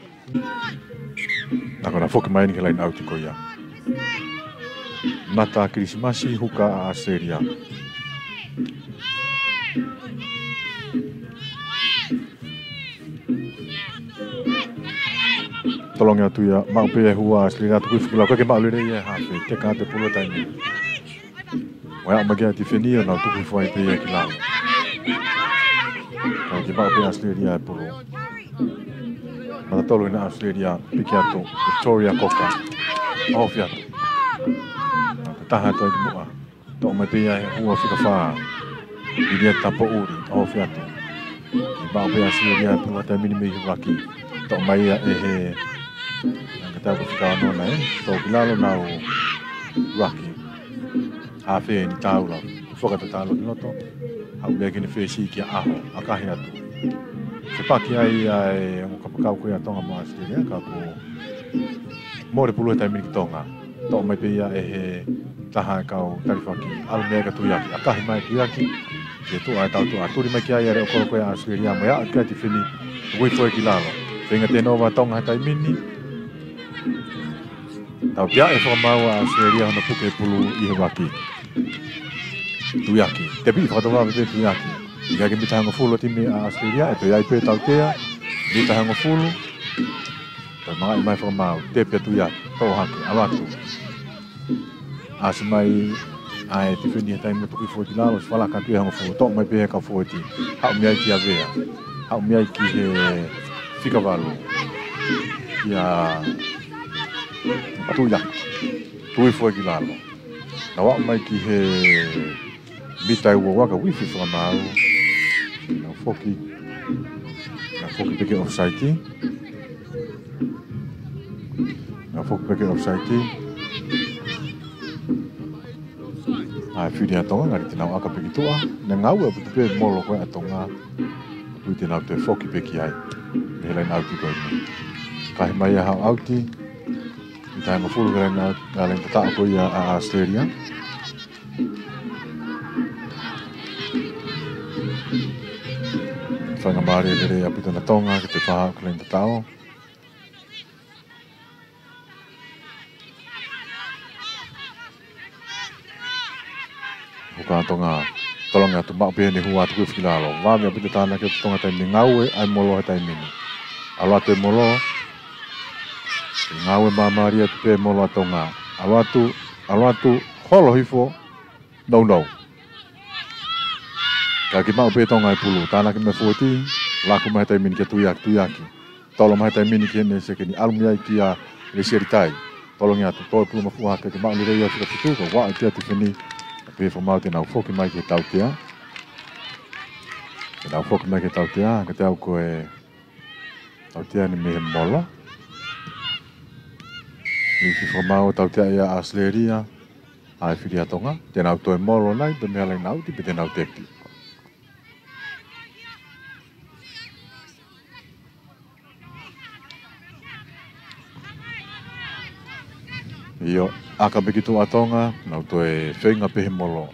Naʻa ko ʻena foki mai eni ki he laine ʻauti ko ia. Nata Kilisimasi, huka ʻa ʻAositelēlia. Tolongi atu ia, maʻu pē e hua ʻa ʻAositelēlia, tuku hifo ki lalo, ʻikai ke maʻu lelei ia he hafe, teka atu e pulu he taimi ni. ʻO aʻu mai ki ai e tifeni ʻo nau tuku hifo ai pē ia ki lalo. Kae kei maʻu pē ʻe ʻAositelēlia e pulu. Mata tolu ʻena ʻAositelēlia, piki atu, Victoria Cocker. ʻOfi atu. Taha atu ai ki muʻa. Toʻo mai pē ia he hua fika fā. Vilia Tapoʻuli, ʻofi atu. Kei maʻu pē ʻe ʻAositelēlia e pulu he taimi ni mei he ʻuluaki. Toʻo mai ia ʻe he, hangē te au ko e fika ono ʻena, ē. Toʻo ki lalo, nau ʻuluaki. Hafe eni taula. Fakatotolo ki loto. Haʻu mei ai ki heʻene fesi kia ʻAho. ʻAkahi atu. Fepaki ai ʻa e ongo kapakau ko ia ʻa Tonga mo ʻAositelēlia, ka kuo mole pulu he taimi ni ki Tonga. Toʻo mai pē ia ʻe he taha e kau talifaki. ʻAlu mei ai kia Tuiaki. ʻAkahi mai Tuiaki. Ki tuʻa e tautea. Tuli mai ki ai e leʻo kolo ko ia ʻa ʻAositelēlia mo ia ʻa e tifeni. Tuku hifo ki lalo. Feinga ke nova Tonga he taimi ni. Tautea e fakamaau ʻa ʻAositelēlia hono puke e pulu ʻi he ʻuluaki. Tuiaki. Tepi fakatau vave pē Tuiaki. ʻIkai ke mita hongofulu e timi ʻa ʻAositelēlia, ʻe toe ʻi ai pē tautea. Mita hongofulu. Toe mangaʻi mai fakamaau, tepi ʻa Tuiaki, toʻo hake, ʻalu atu. ʻAsi mai ʻa e tifeni he taimi ni, tuku hifo ki lalo, ʻosi falaka atu e hongofulu, toʻo mai pē he kau fōueti. Haʻu mei ai kia Vea. Haʻu mei ai ki he fika valu. Kia Tuiaki. Tuku hifo ki lalo. Nau aʻu mai ki he mita ʻe uaua ka uifi fakamaau. Nau foki. Nau foki pē ki he offside. Nau foki pē ki he offside. ʻAi fili ʻa Tonga, ngali te nau ʻaka pē ki tuʻa. Naʻe ngaue ʻaupito pē molo ko ē ʻa Tonga. Tui te nau toe foki pē ki ai. Mei he laine ʻauti ko eni. Kahi mai ʻa Haʻu ʻauti. Mita ʻe hongofulu ki he laine ʻauti, ʻa e laine tataʻo ko ia ʻa ʻAositelēlia. Faingamālie lelei ʻaupito ʻa Tonga ke toe fakahoko e laine tataʻo. Huka ʻa Tonga, tolongi atu, maʻu pē ʻene hua, tuku hifo ki lalo. Vave ʻaupito e tānaki ʻa Tonga he taimi ni, ngaue ʻa e molo he taimi ni. ʻAlu atu e molo. Ngaue māmālie atu pē molo ʻa Tonga. ʻAlu atu, ʻalu atu, holo hifo. Nounou. Kae kei maʻu pē ʻe Tonga e pulu. Tānaki mei fōueti. Laku mai he taimi ni kia Tuiaki, Tuiaki. Tolo mai he taimi ni ki heʻene sekeni, ʻalu mei ai kia Lesieli Tai. Tolongi atu, toe pulu mafuʻa hake, ke maʻu lelei ʻa e fika fitu, ka ʻoku ʻalu atu ia tifeni. Pehē fakamaau te nau foki mai ki he tautea. Te nau foki mai ki he tautea, ka te au ko e tautea ni mei he molo. ʻI he fakamaau tautea ia ʻa ʻAositelēlia, ʻa e fili ʻa Tonga, te nau toe molo nai, pe mei he laine ʻauti, pe te nau tepi. ʻIo, ʻaka mei ki tuʻa ʻa Tonga, nau toe feinga pē he molo.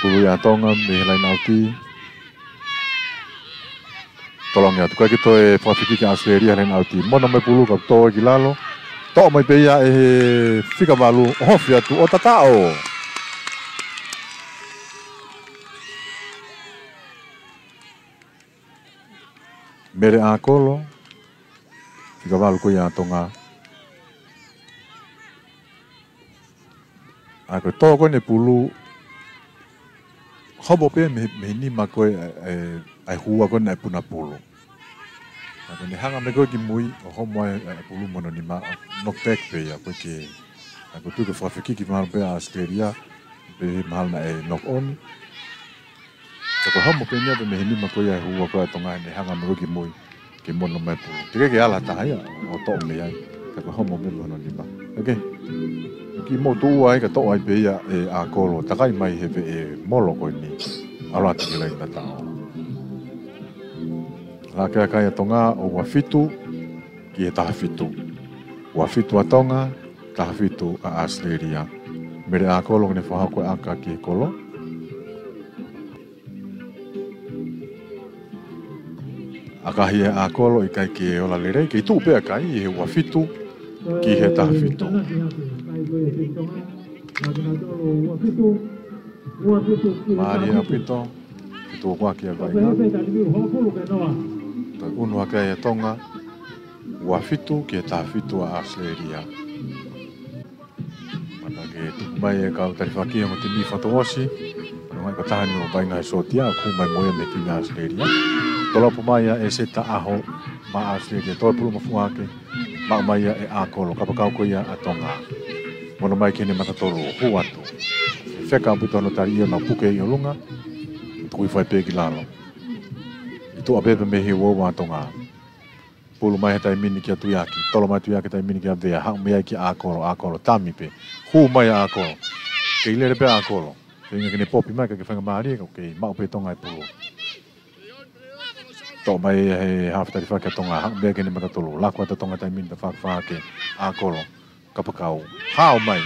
Pulu ia ʻa Tonga mei he laine ʻauti. Tolongi atu, ʻikai ke toe fakafekiki ʻa ʻAositelēlia he laine ʻauti. Mono mai pulu ka tō ki lalo. Toʻo mai pē ia ʻe he fika valu, ʻohofi atu ʻo tataʻo. Mele ʻAkolo, fika valu ko ia ʻa Tonga. ʻA ko e tō ko eni e pulu, homo pē mei, mei he nima ko ē, ʻa e, ʻa e hua ko eni ʻa e puna pulu. ʻA ko ʻene hanga mai ko ē ki mui, ʻo homo ai ʻa e pulu mo hono nima, knock back pē ia, ko e ke, ʻa ko e tuʻu ke fakafekiki mahalo pē ʻa ʻAositelēlia, pe mahalo naʻe knock on. Ka ko e homo pē eni ia pē mei he nima ko ia e hua ko ē ʻa Tonga ʻene hanga mai ko ē ki mui, ke mono mai pulu. Teʻeki ke ala taha ia, ʻo toʻo mei ai. Ka ko e homo pē mei hono nima. ʻOku kiʻi motuʻa ai ka toʻo ai pē ia ʻe ʻAkolo, takai mai he veʻe molo ko eni. ʻAlu atu ki he laine tataʻo. Lakeake ai ʻa Tonga ʻo ua fitu ki he taha fitu. Ua fitu ʻa Tonga, taha fitu ʻa ʻAositelēlia. Mele ʻAkolo ʻoku ne fakahoko e ʻaka ki he kolo. ʻAkahi ʻe ʻAkolo, ʻikai ke ola lelei, kei tuʻu pē ʻa e kai ʻi he ua fitu ki he taha fitu. Mālie ʻaupito, fitu ʻo kuaki ʻa e vaʻinga. Toe unu hake ai ʻa Tonga, ua fitu ki he taha fitu ʻa ʻAositelēlia. Mata ke tuku mai e kau talifaki ʻo e timi fakatouʻosi. Manu ngai ko taha ni ʻo vaʻinga he sōtia, ʻoku mai mo ia mei he timi ʻa ʻAositelēlia. Tolopo mai ʻa ʻEseta ʻAho maʻa ʻAositelēlia, toe pulu mafuʻa hake. Maʻu mai ia ʻe ʻAkolo, kapakau ko ia ʻa Tonga. Mono mai ki heʻene matatolu, hū atu. Feka ʻaupito hono tali ia, nau puke ʻi ʻolunga. Tuku hifo ai pē ki lalo. ʻI tuʻa pē pē mei he uaua ʻa Tonga. Pulu mai he taimi ni kia Tuiaki, tolo mai Tuiaki he taimi ni kia Vea, haʻu mei ai kia ʻAkolo, ʻAkolo tami pē. Hū mai ʻa ʻAkolo. Kei lele pē ʻa ʻAkolo. Feinga ke ne popi mai, ka ke feinga mālie, ka kei maʻu pē Tonga e pulu. Toʻo mai he hafe talifaki ʻa Tonga, haʻu mei ai ki heʻene matatolu, laku atu ʻa Tonga he taimi ni, tafaʻaki fā hake, ʻAkolo. Kapakau. Hao mai.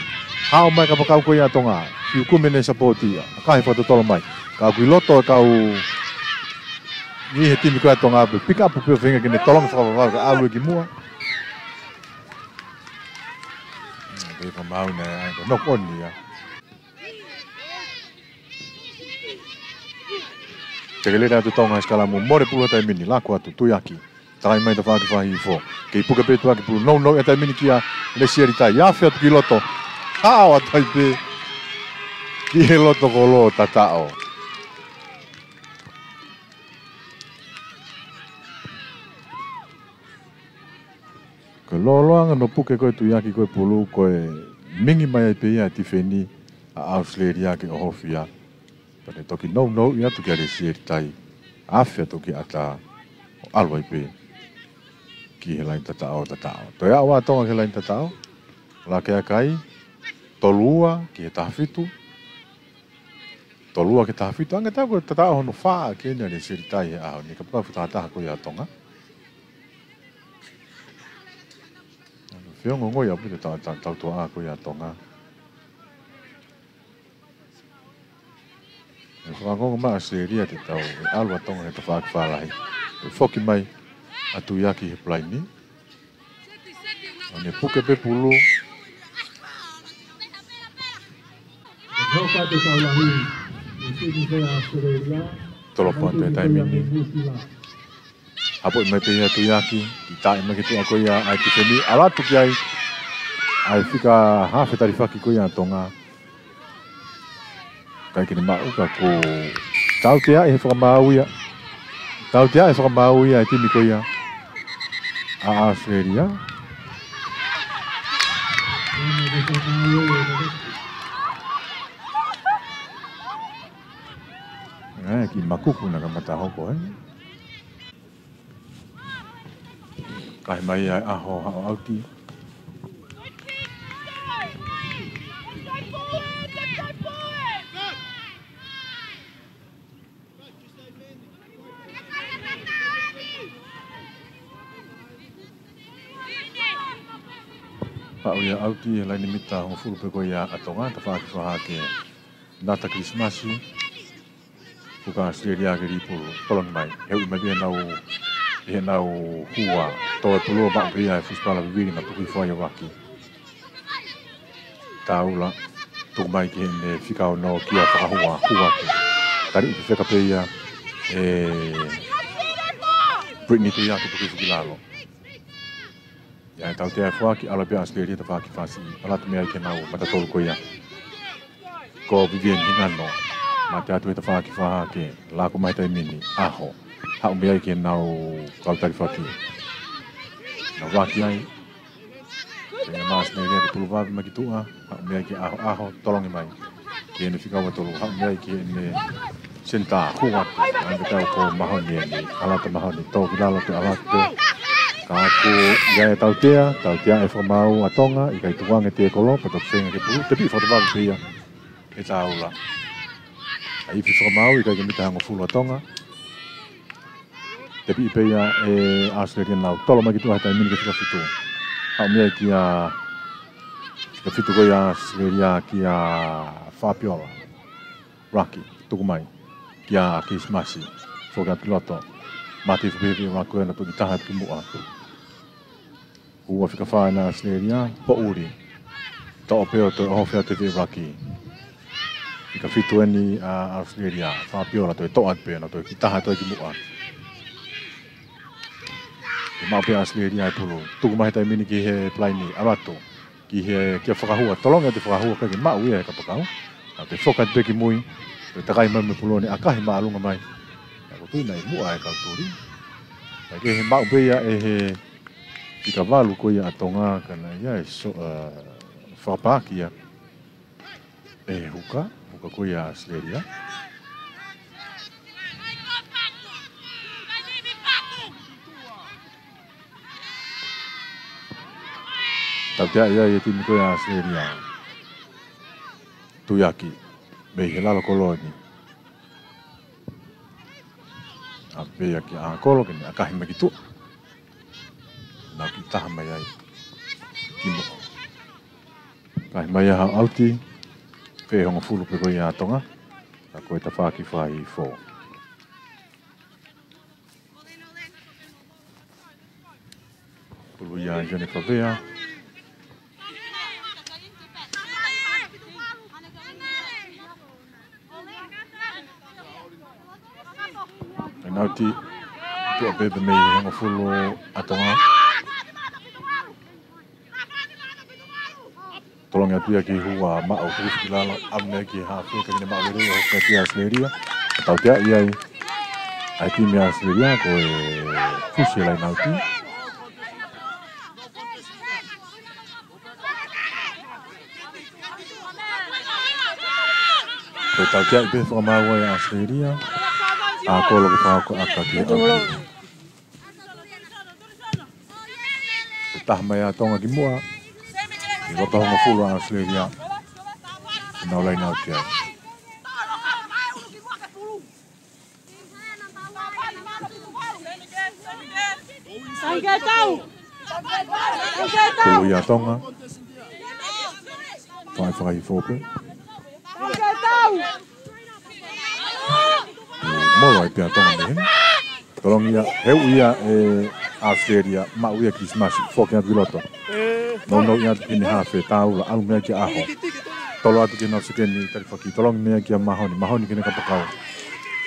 Hao mai kapakau ko ia ʻa Tonga. Fiu kumi ne sapoti ia. ʻAkahi fakatotolo mai. Ka ʻoku ʻi loto e kau niʻihi he timi ko ia ʻa Tonga pē. Pick up pē feinga ke ne tolongi fakavavevave ka ʻalu ia ki muʻa. Pehē fakamaau naʻe, ko e knock on ia. Tekelele atu Tonga he sikalamu, mole pulu he taimi ni, laku atu, Tuiaki. Takai mai tafaʻaki fā hifo. Kei puke pē Tuiaki pulu, nounou e taimi ni kia Lesieli Tai. Afe atu ki loto. Hao atu ai pē ki he loto kolo, tataʻo. Ko e lōloa ange hono puke ko ē Tuiaki ko ē pulu, ko e mingi mai ai pē ia tifeni ʻa ʻAositelēlia ke ʻohofi ia. Pea ne toki nounou ia atu kia Lesieli Tai. Afe atu ki ʻatā ʻo ʻalu ai pē ki he laine tataʻo, tataʻo. Toe aʻu ʻa Tonga ki he laine tataʻo. Lakeake ai, tolu ua ki he taha fitu. Tolu ua ki he taha fitu. Hangē ʻoku tataʻo hono fā ʻaki eni ʻa Lesieli Tai he ʻaho ni, kapakau fakatahataha ko ia ʻa Tonga. Feongoongoi ʻaupito e tau, tau, tautuʻa ko ia ʻa Tonga. ʻE fakaongoongo mai ʻa ʻAositelēlia te tau ʻalu ʻa Tonga he tafaʻaki fālahi. ʻE foki mai ʻa Tuiaki he pulaini. ʻO ne puke pē pulu. Tolopo atu e taimi ni. Hapoʻi mai pē ia Tuiaki, ʻi taʻe mai ki tuʻa ko ia ʻa e tifeni, ʻalu atu ki ai. ʻA e fika hafe talifaki ko ia ʻa Tonga. ʻIkai ke ne maʻu ka ko e tautea ʻe he fakamaau ia. Tautea ʻe he fakamaau ia ʻa e timi ko ia ʻa ʻAositelēlia. ʻE, kiʻi makuku naʻe kamata hoko, ē. Kae ʻomai ʻa e ʻaho haʻu ʻauti. Haʻu ia ʻauti he laine mita hongofulu pē ko ia ʻa Tonga, tafaʻaki fakahā ke Nata Kilisimasi. Fuka ʻAositelēlia ke lī pulu, tolongi mai. He ui mai pē ʻenau, ʻenau hua, tō e pulu, maʻu pē ia ʻe he fusipala vivili naʻe tuku hifo ai ʻa Vaki. Taula, tuku mai ki heʻene fika ono kia Fakahua, hua atu. Tali fefeka pē ia ʻe Brittany Tuiaki, tuku hifo ki lalo. ʻA ia tautea ʻe foaki, ʻalu pē ʻAositelēlia tafaʻaki fasi, ʻalu atu mei ai ki heʻenau mata tolu ko ia. Ko Vivian Hingano, mate atu he tafaʻaki fakahā ke lako mai he taimi ni, ʻaho. Haʻu mei ai ki heʻenau kau talifaki. Nau vaki ai. Pea ʻAositelēlia ke pulu vave mai ki tuʻa, haʻu mei ai ki ʻAho, ʻAho, tolongi mai. Ki heʻene fika ua tolu, haʻu mei ai ki heʻene senitā, hua atu, ʻa ia ko Mahoni eni, ʻalu atu Mahoni, tō ki lalo pē ʻalu atu pē. Ka ko ia ʻa e tautea, tautea ʻe he fakamaau ʻa Tonga, ʻikai tukuange e tēkolo, pea toki feinga ke pulu, tepiʻi fakatavave pē ia ʻe Taula. ʻA e ifi fakamaau, ʻikai ke mita hongofulu ʻa Tonga. Tepiʻi pē ia ʻe ʻAositelēlia, nau tolo mai ki tuʻa he taimi ni ki he fika fitu. Haʻu mei ai kia fika fitu ko ia ʻAositelēlia kia Fabiola. Raki, tuku mai. Kia Kilisimasi. Foki atu ki loto. Mate hifo pē ʻe Raki ko ē, nau toki taha atu ki muʻa. Hua fika fā ʻa ʻAositelēlia, poʻuli. Toʻo pē ʻo toe ʻohofi atu ʻe Raki. Fika fitu eni ʻa ʻAositelēlia, Fabiola toe toʻo atu pē, nau toe ki taha toe ki muʻa. Ke maʻu pē ʻAositelēlia e pulu. Tuku mai he taimi ni ki he palaini, ʻalu atu. Ki he, kia Fakahua, tolongi atu ʻe Fakahua, ʻikai ke maʻu ia ʻe he kapakau. Nau toe foki atu pē ki mui, toe takai mai mo e pulu ni, ʻakahi māʻolunga mai. Ka ko e tui naʻe ʻi muʻa e kau tuli. Ka ke he maʻu pē ia ʻe he fika valu ko ia ʻa Tonga, ka naʻe ʻi ai e so-, ʻa, fakapaaki ia ʻe he huka, huka ko ia ʻa ʻAositelēlia. Tautea ʻi ai e timi ko ia ʻa ʻAositelēlia. Tuiaki, mei he lalo kolo ni. ʻApi ia kia ʻAkolo, ke ne ʻakahi mai ki tuʻa. Nau ki taha mai ai. Ki muʻa. ʻAkahi mai ʻa ʻAuti, pē hongofulu pē ko ia ʻa Tonga. Ka ko e tafaʻaki fai fō. Pulu ia ʻa Ione Pavea. ʻAnauti, tuʻa pē pē mei he hongofulu ʻa Tonga. Tolongi atu ia ki hua maʻu, tuku ki lalo, ʻalu mei ai ki he hafe, ka ke ne maʻu lelei ʻo hoko ki ʻAositelēlia. Tautea ʻi ai ʻa e timi ʻa ʻAositelēlia, ko e fusi e laine ʻauti. Ko e tautea ʻi pē fakamaau ʻa ʻAositelēlia, ʻa Kolo ke fakahoko ʻaka ki he ʻauti. Ke taha mai ʻa Tonga ki muʻa. ʻI loto hongofulu ʻa ʻAositelēlia. Ke nau laine ʻauti ai. Pulu ia ʻa Tonga. Fai fai fō pē. Molo ai pē ʻa Tonga mei heni. Tolongi ia, heu ia ʻe ʻAositelēlia, maʻu ia Kilisimasi, foki atu ki loto. Nounou ia atu ki heʻene hafe, taula, ʻalu mei ai kia ʻAho. Tolo atu ki heʻenau sekeni talifaki, tolongi mei ai kia Mahoni, Mahoni ki heʻene kapakau.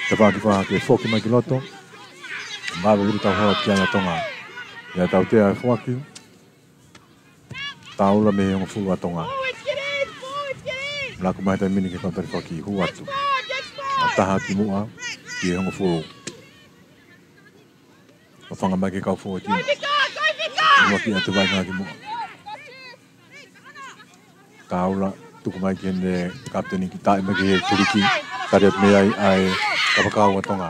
Tafaʻaki fakahā ke foki mai ki loto. Mālō ʻi he tau hala kia ʻa Tonga. ʻA ia tautea e foaki. Taula mei he hongofulu ʻa Tonga. Laku mai he taimi ni ki he kau talifaki, hū atu. Nau taha ki muʻa, ki he hongofulu. Fafanga mai ki he kau fōueti. Hū atu ʻa Vainga ki muʻa. Taula, tuku mai ki heʻene kapiteni ke taaʻi mai ki he tuliki. Tali atu mei ai ʻa e kapakau ʻa Tonga.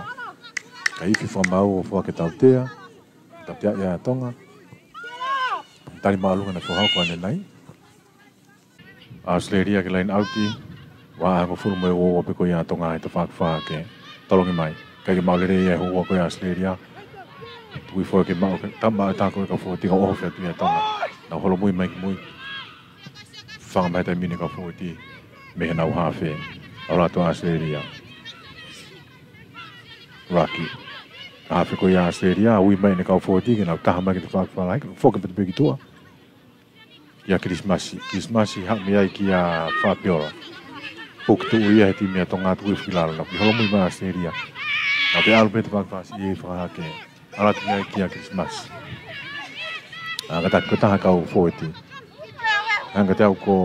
Ka ifi fakamaau ʻo foaki kia Tautea. Tautea ia ʻa Tonga. Tali māʻolunga naʻe fakahoko ʻanenai. ʻAositelēlia ki he laine ʻauti. Ua hongofulu mo e ua ua pē ko ia ʻa Tonga he tafaʻaki fakahake. Tolongi mai. ʻIkai ke maʻu lelei e hū ko ia ʻa ʻAositelēlia. Tuku hifo ke maʻu, ke tama e tako e kau fōueti ka ʻoho atu ia ʻa Tonga. Nau holomui mai ki mui. Fafanga mai he taimi ni e kau fōueti mei heʻenau haafe. ʻAlu atu ʻAositelēlia. Raki. Haafe ko ia ʻa ʻAositelēlia, ui mai ʻene kau fōueti ke nau taha mai ki he tafaʻaki fakalahi, foki pē ki tuʻa. Kia Kilisimasi. Kilisimasi haʻu mei ai kia Fabiola. Puke tuʻu ia he timi ʻa Tonga, tuku hifo ki lalo, nau kiʻi holomui mai ʻAositelēlia. Nau kiʻi ʻalu pē he tafaʻaki fakasiʻi fakahake. ʻAlu atu mei ai kia Kilisimasi. ʻA, kātaki ko e taha e kau fōueti. Hanga atu ko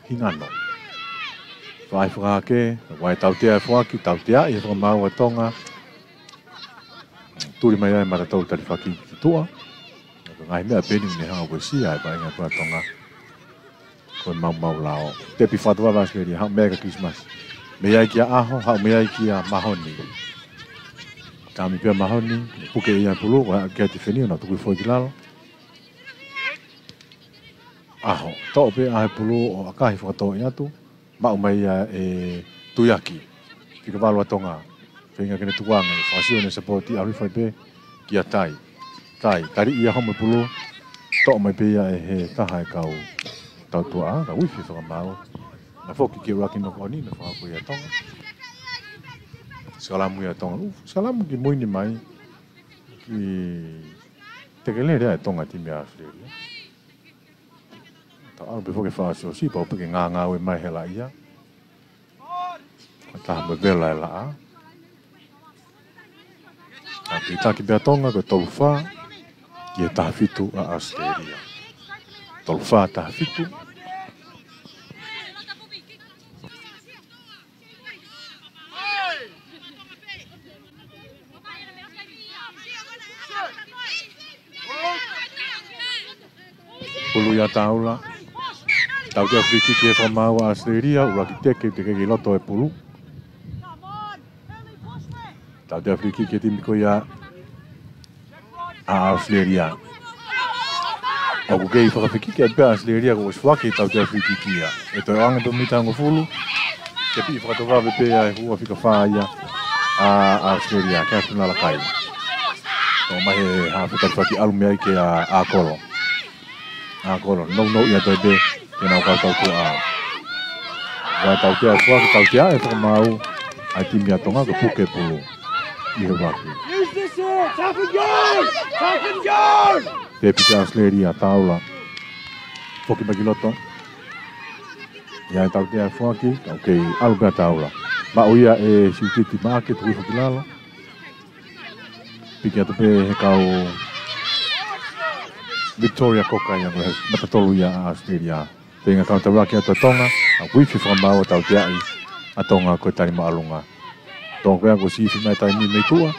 Hingano. Fai fakahake, ʻa e Tautea e foaki, tauteaʻi e fakamaau ʻa Tonga. Tuli mai ai e mata tolu talifaki ki tuʻa. Ko e ngaahi meʻa pē eni ne hanga ʻo uesia e vaʻinga ko ia ʻa Tonga. Ko e maumau lao. Tepi fakatō vave ʻa ʻAositelēlia, haʻu mei ai kia Kilisimasi. Mei ai kia ʻAho, haʻu mei ai kia Mahoni. Kami pē ʻa Mahoni, puke ia e pulu, ko e haʻu kia Tifeni, ʻo nau tuku hifo ki lalo. ʻAho, toʻo pē ʻa e pulu ʻo ʻakahi fakatōʻi atu, maʻu mai ia ʻe Tuiaki. Fika valu ʻa Tonga. Feinga ke ne tukuange, fakasio ʻene sapoti, ʻalu hifo ai pē kia Tai. Tai, tali ia homo e pulu, toʻo mai pē ia ʻe he taha e kau tautuaʻa, ka ui fie fakamaau. Nau foki ki he ʻuluaki noko ʻoni, naʻe fakahoko ia ʻe Tonga. Sikalamu ia ʻa Tonga. ʻU, sikalamu ki mui ni mai. Kiʻi tekelele ʻa e Tonga timi ʻa ʻAositelēlia. Tau ʻalu pē foki fakasiosio, pau pē ke ngāngāue mai he laʻia. Ko e taha mo e vela e laʻā. Ka tui taki pē ʻa Tonga ko e tolu fā ki he taha fitu ʻa ʻAositelēlia. Tolu fā taha fitu. Pulu ia ʻa Taula. Tautea free kick he fakamaau ʻa ʻAositelēlia, ʻuluaki teke, teke ki loto e pulu. Tautea free kick he timi ko ia ʻa ʻAositelēlia. ʻOku kei fakafekiki pē ʻa ʻAositelēlia kuo ʻosi foaki e tautea free kick ia. ʻE toe ʻoange pē mita hongofulu. Tepi fakatō vave pē ʻa e hua fika fā ia ʻa ʻAositelēlia, ke atu nalakai. Toʻo mai he haafe talifaki ʻalu mei ai kia ʻAkolo. ʻAkolo, nounou ia toe pē, ke nau kau tautuaʻa. Vakai tautea, foaki tautea e fakamaau ʻa e timi ʻa Tonga, ko e puke pulu. ʻI he vaki. Use this here, tap and go! Tap and go! Tepi kia ʻAositelēlia, Taula. Foki mai ki loto. ʻI ai e tautea e foaki, ka ʻoku kei ʻalu pē ʻa Taula. Maʻu ia ʻe Siutiti Maʻake, tuku hifo ki lalo. Piki atu pē he kau Victoria Cocker ia, ko e mata tolu ia ʻa ʻAositelēlia. Feinga ke kau taulaki atu ʻa Tonga, ʻa ui fie fakamaau ʻo tauteaʻi ʻa Tonga ko e tali māʻolunga. Tonga ko ia kuo ʻosi ifi mai taimi mei tuʻa.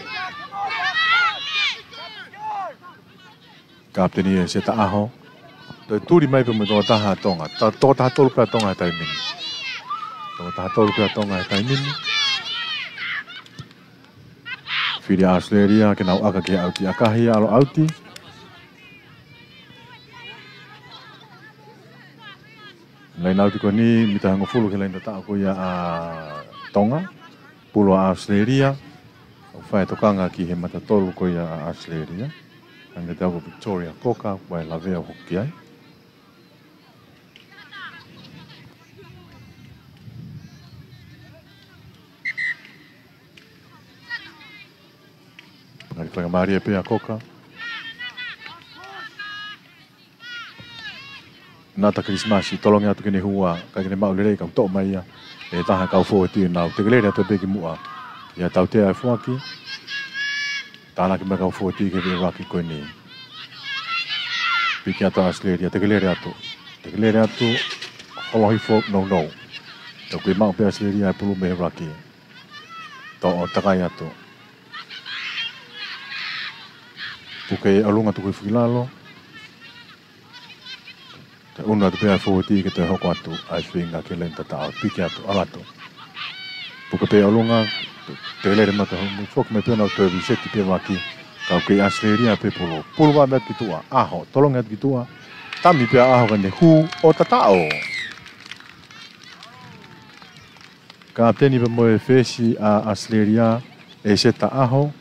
Kapiteni ʻe Seta ʻAho. Toe tuli mai pē mo e tokotaha ʻa Tonga. Ta-, tokotaha tolu pē ʻa Tonga he taimi ni. Tokotaha tolu pē ʻa Tonga he taimi ni. Fili ʻa ʻAositelēlia ke nau ʻaka ki he ʻauti, ʻakahi ʻalu ʻauti. Laine ʻauti ko eni, mita hongofulu ki he laine tataʻo ko ia ʻa Tonga. Pulu ʻa ʻAositelēlia. ʻOku fai e tokanga ki he mata tolu ko ia ʻa ʻAositelēlia. Hangē ko Victoria Cocker, ʻoku ʻi ai e lavea ʻoku hoko ki ai. Ngali faingamālie pē ʻa Cocker. Nata Kilisimasi, tolongi atu ki heʻene hua, ʻikai ke ne maʻu lelei, ka toʻo mai ia ʻe he taha e kau fōueti, nau tekelele atu pē ki muʻa. ʻIa tautea e foaki. Tānaki mai e kau fōueti ki he veʻe vaki ko eni. Piki atu ʻa ʻAositelēlia, tekelele atu. Tekelele atu, holo hifo, nounou. Tau kui maʻu pē ʻAositelēlia e pulu mei he ʻuluaki. Toʻo takai atu. Puke ʻi ʻolunga, tuku hifo ki lalo. Kae ʻunu atu pē ʻa e fōueti ke toe hoko atu ʻa e feinga ke leni tataʻo, piki atu, ʻalu atu. Puke pē ʻolunga, tekelele mai, toe hoko mai pē, nau toe liseti pē ʻuluaki. Ka ʻoku kei ʻAositelēlia pē pulu. Pulu vave atu ki tuʻa, ʻaho, tolongi atu ki tuʻa. Tami pē ʻa ʻAho kae ne hū ʻo tataʻo. Kapiteni pea mo e fesi ʻa ʻAositelēlia, ʻEseta ʻAho.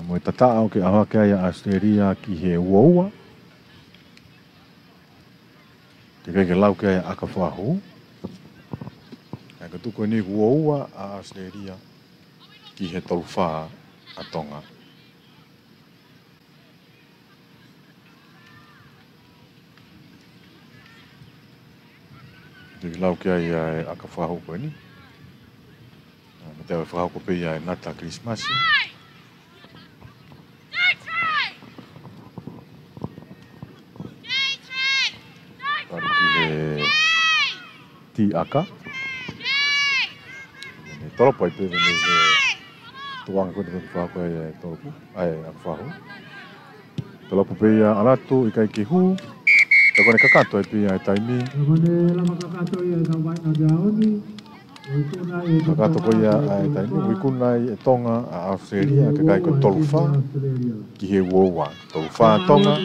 Mo e tataʻo ke ʻaho hake ai ʻa ʻAositelēlia ki he ua ua. Teʻeki ke lau ki ai ʻa ʻAkafakahū. Kae tuku eni ua ua ʻa ʻAositelēlia ki he tolu fā ʻa Tonga. Teʻeki lau ki ai ʻa e ʻAkafakahū ko eni. ʻA, mate au ʻe fakahoko pē ia ʻe Nata Kilisimasi. Talu ki he tiʻaka. Tolopo ai pē mei he tuʻunga ko eni, ko eni fakahoko ai e tolopo, ʻa e ʻAkafakahū. Tolopo pē ia, ʻalu atu, ʻikai ke hū. Ka ko ʻene kakato ai pē ia e taimi. Ka ko ʻene lava kakato ia e tau vaʻinga kia oni. Kakato ko ia ʻa e taimi, ʻo ikuna ai ʻe Tonga ʻa ʻAositelēlia, kae kai ko e tolu fā ki he ua ua. Tolu fā Tonga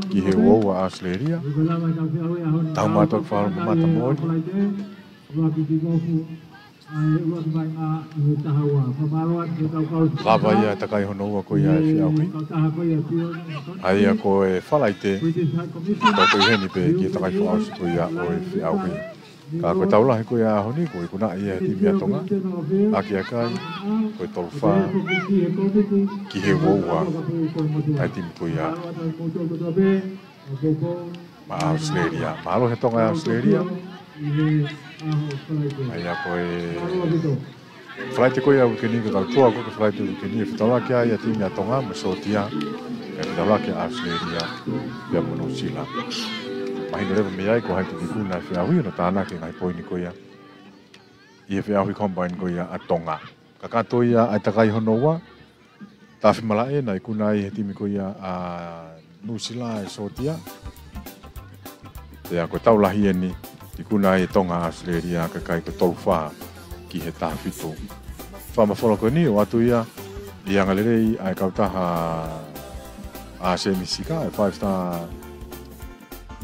ki he ua ua ʻAositelēlia. Tau mātou fakaholo mamata moʻoni. Lava ia e takai hono ua ko ia e feʻauhi. ʻA ia ko e Falaite, tau pehē ni pē ki he takai fakaʻosi ko ia ʻo e feʻauhi. Ka ko e tau lahi ko ia ʻaho ni, ko e ikunaʻi ia he timi ʻa Tonga, ʻaki ʻa e kai, ko e tolu fā ki he ua ua, ʻa e timi ko ia maʻa ʻAositelēlia. Mālō he Tonga ʻa ʻAositelēlia. ʻA ia ko e Falaite ko ia uike ni, ko e tau toa ko e Falaite uike ni, ʻe fetaulaki ai ʻa e timi ʻa Tonga mo Sōtia. ʻE fetaulaki ʻa ʻAositelēlia pea mo Nuʻusila. Mahino leva mei ai ko hai te ne ikuna e feʻauhi, ʻo tānaki e ngaahi poini ko ia ʻi he feʻauhi combine ko ia ʻa Tonga. Kakato ia ʻa e takai hono ua, tafi malaʻe, naʻe ikuna ai he timi ko ia ʻa Nuʻusila ʻa e Sōtia. Pea ko e tau lahi eni, ikuna ai ʻe Tonga ʻa ʻAositelēlia, kae kai ko e tolu fā ki he taha fitu. Fakamafola ko eni, ʻoatu ia ʻi he angalelei ʻa e kautaha ʻa Sēmisi Sika, e Five Star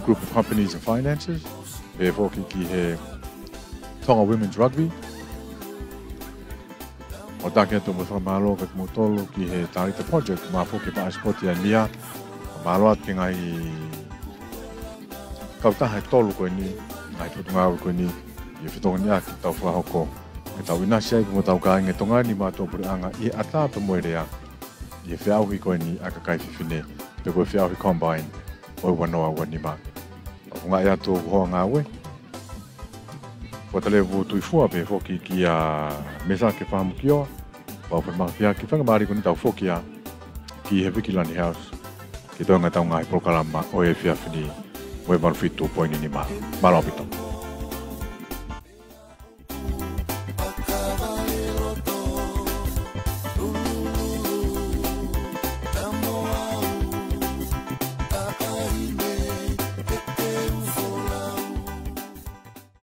Group of Companies and Finances, pehē foki ki he Tonga Women's Rugby. ʻO taki atu mo e fakamālō kiate kimoutolu ki he Talita Project, mo e foki paʻasipoti ʻa e mia. Mālō atu ki he ngaahi kautaha ʻe tolu ko eni, ngaahi potungāue ko eni, ʻi he fetongi ʻaki ʻetau fakahoko, ke tau ʻinasi ai pea mo hotau kāinga Tonga ni mo e ʻato puleʻanga ʻi he ʻatā pea mo e lea, ʻi he feʻauhi ko eni ʻa e kakai fefine, pe ko e feʻauhi combine ʻo e ua noa ua nima. ʻOku ngaahi atu ʻo hoa ngāue. Fakatalevu tuifua pē foki kia Mesake Fahamukioa, pau pē mafia ki fanga mālie ko eni tau foki ia ki he Vikilani House, ki he toenga ʻetau ngaahi polokalama ʻo e efiafi ni, mo e valu fitu poini nima. Mālō ʻaupito.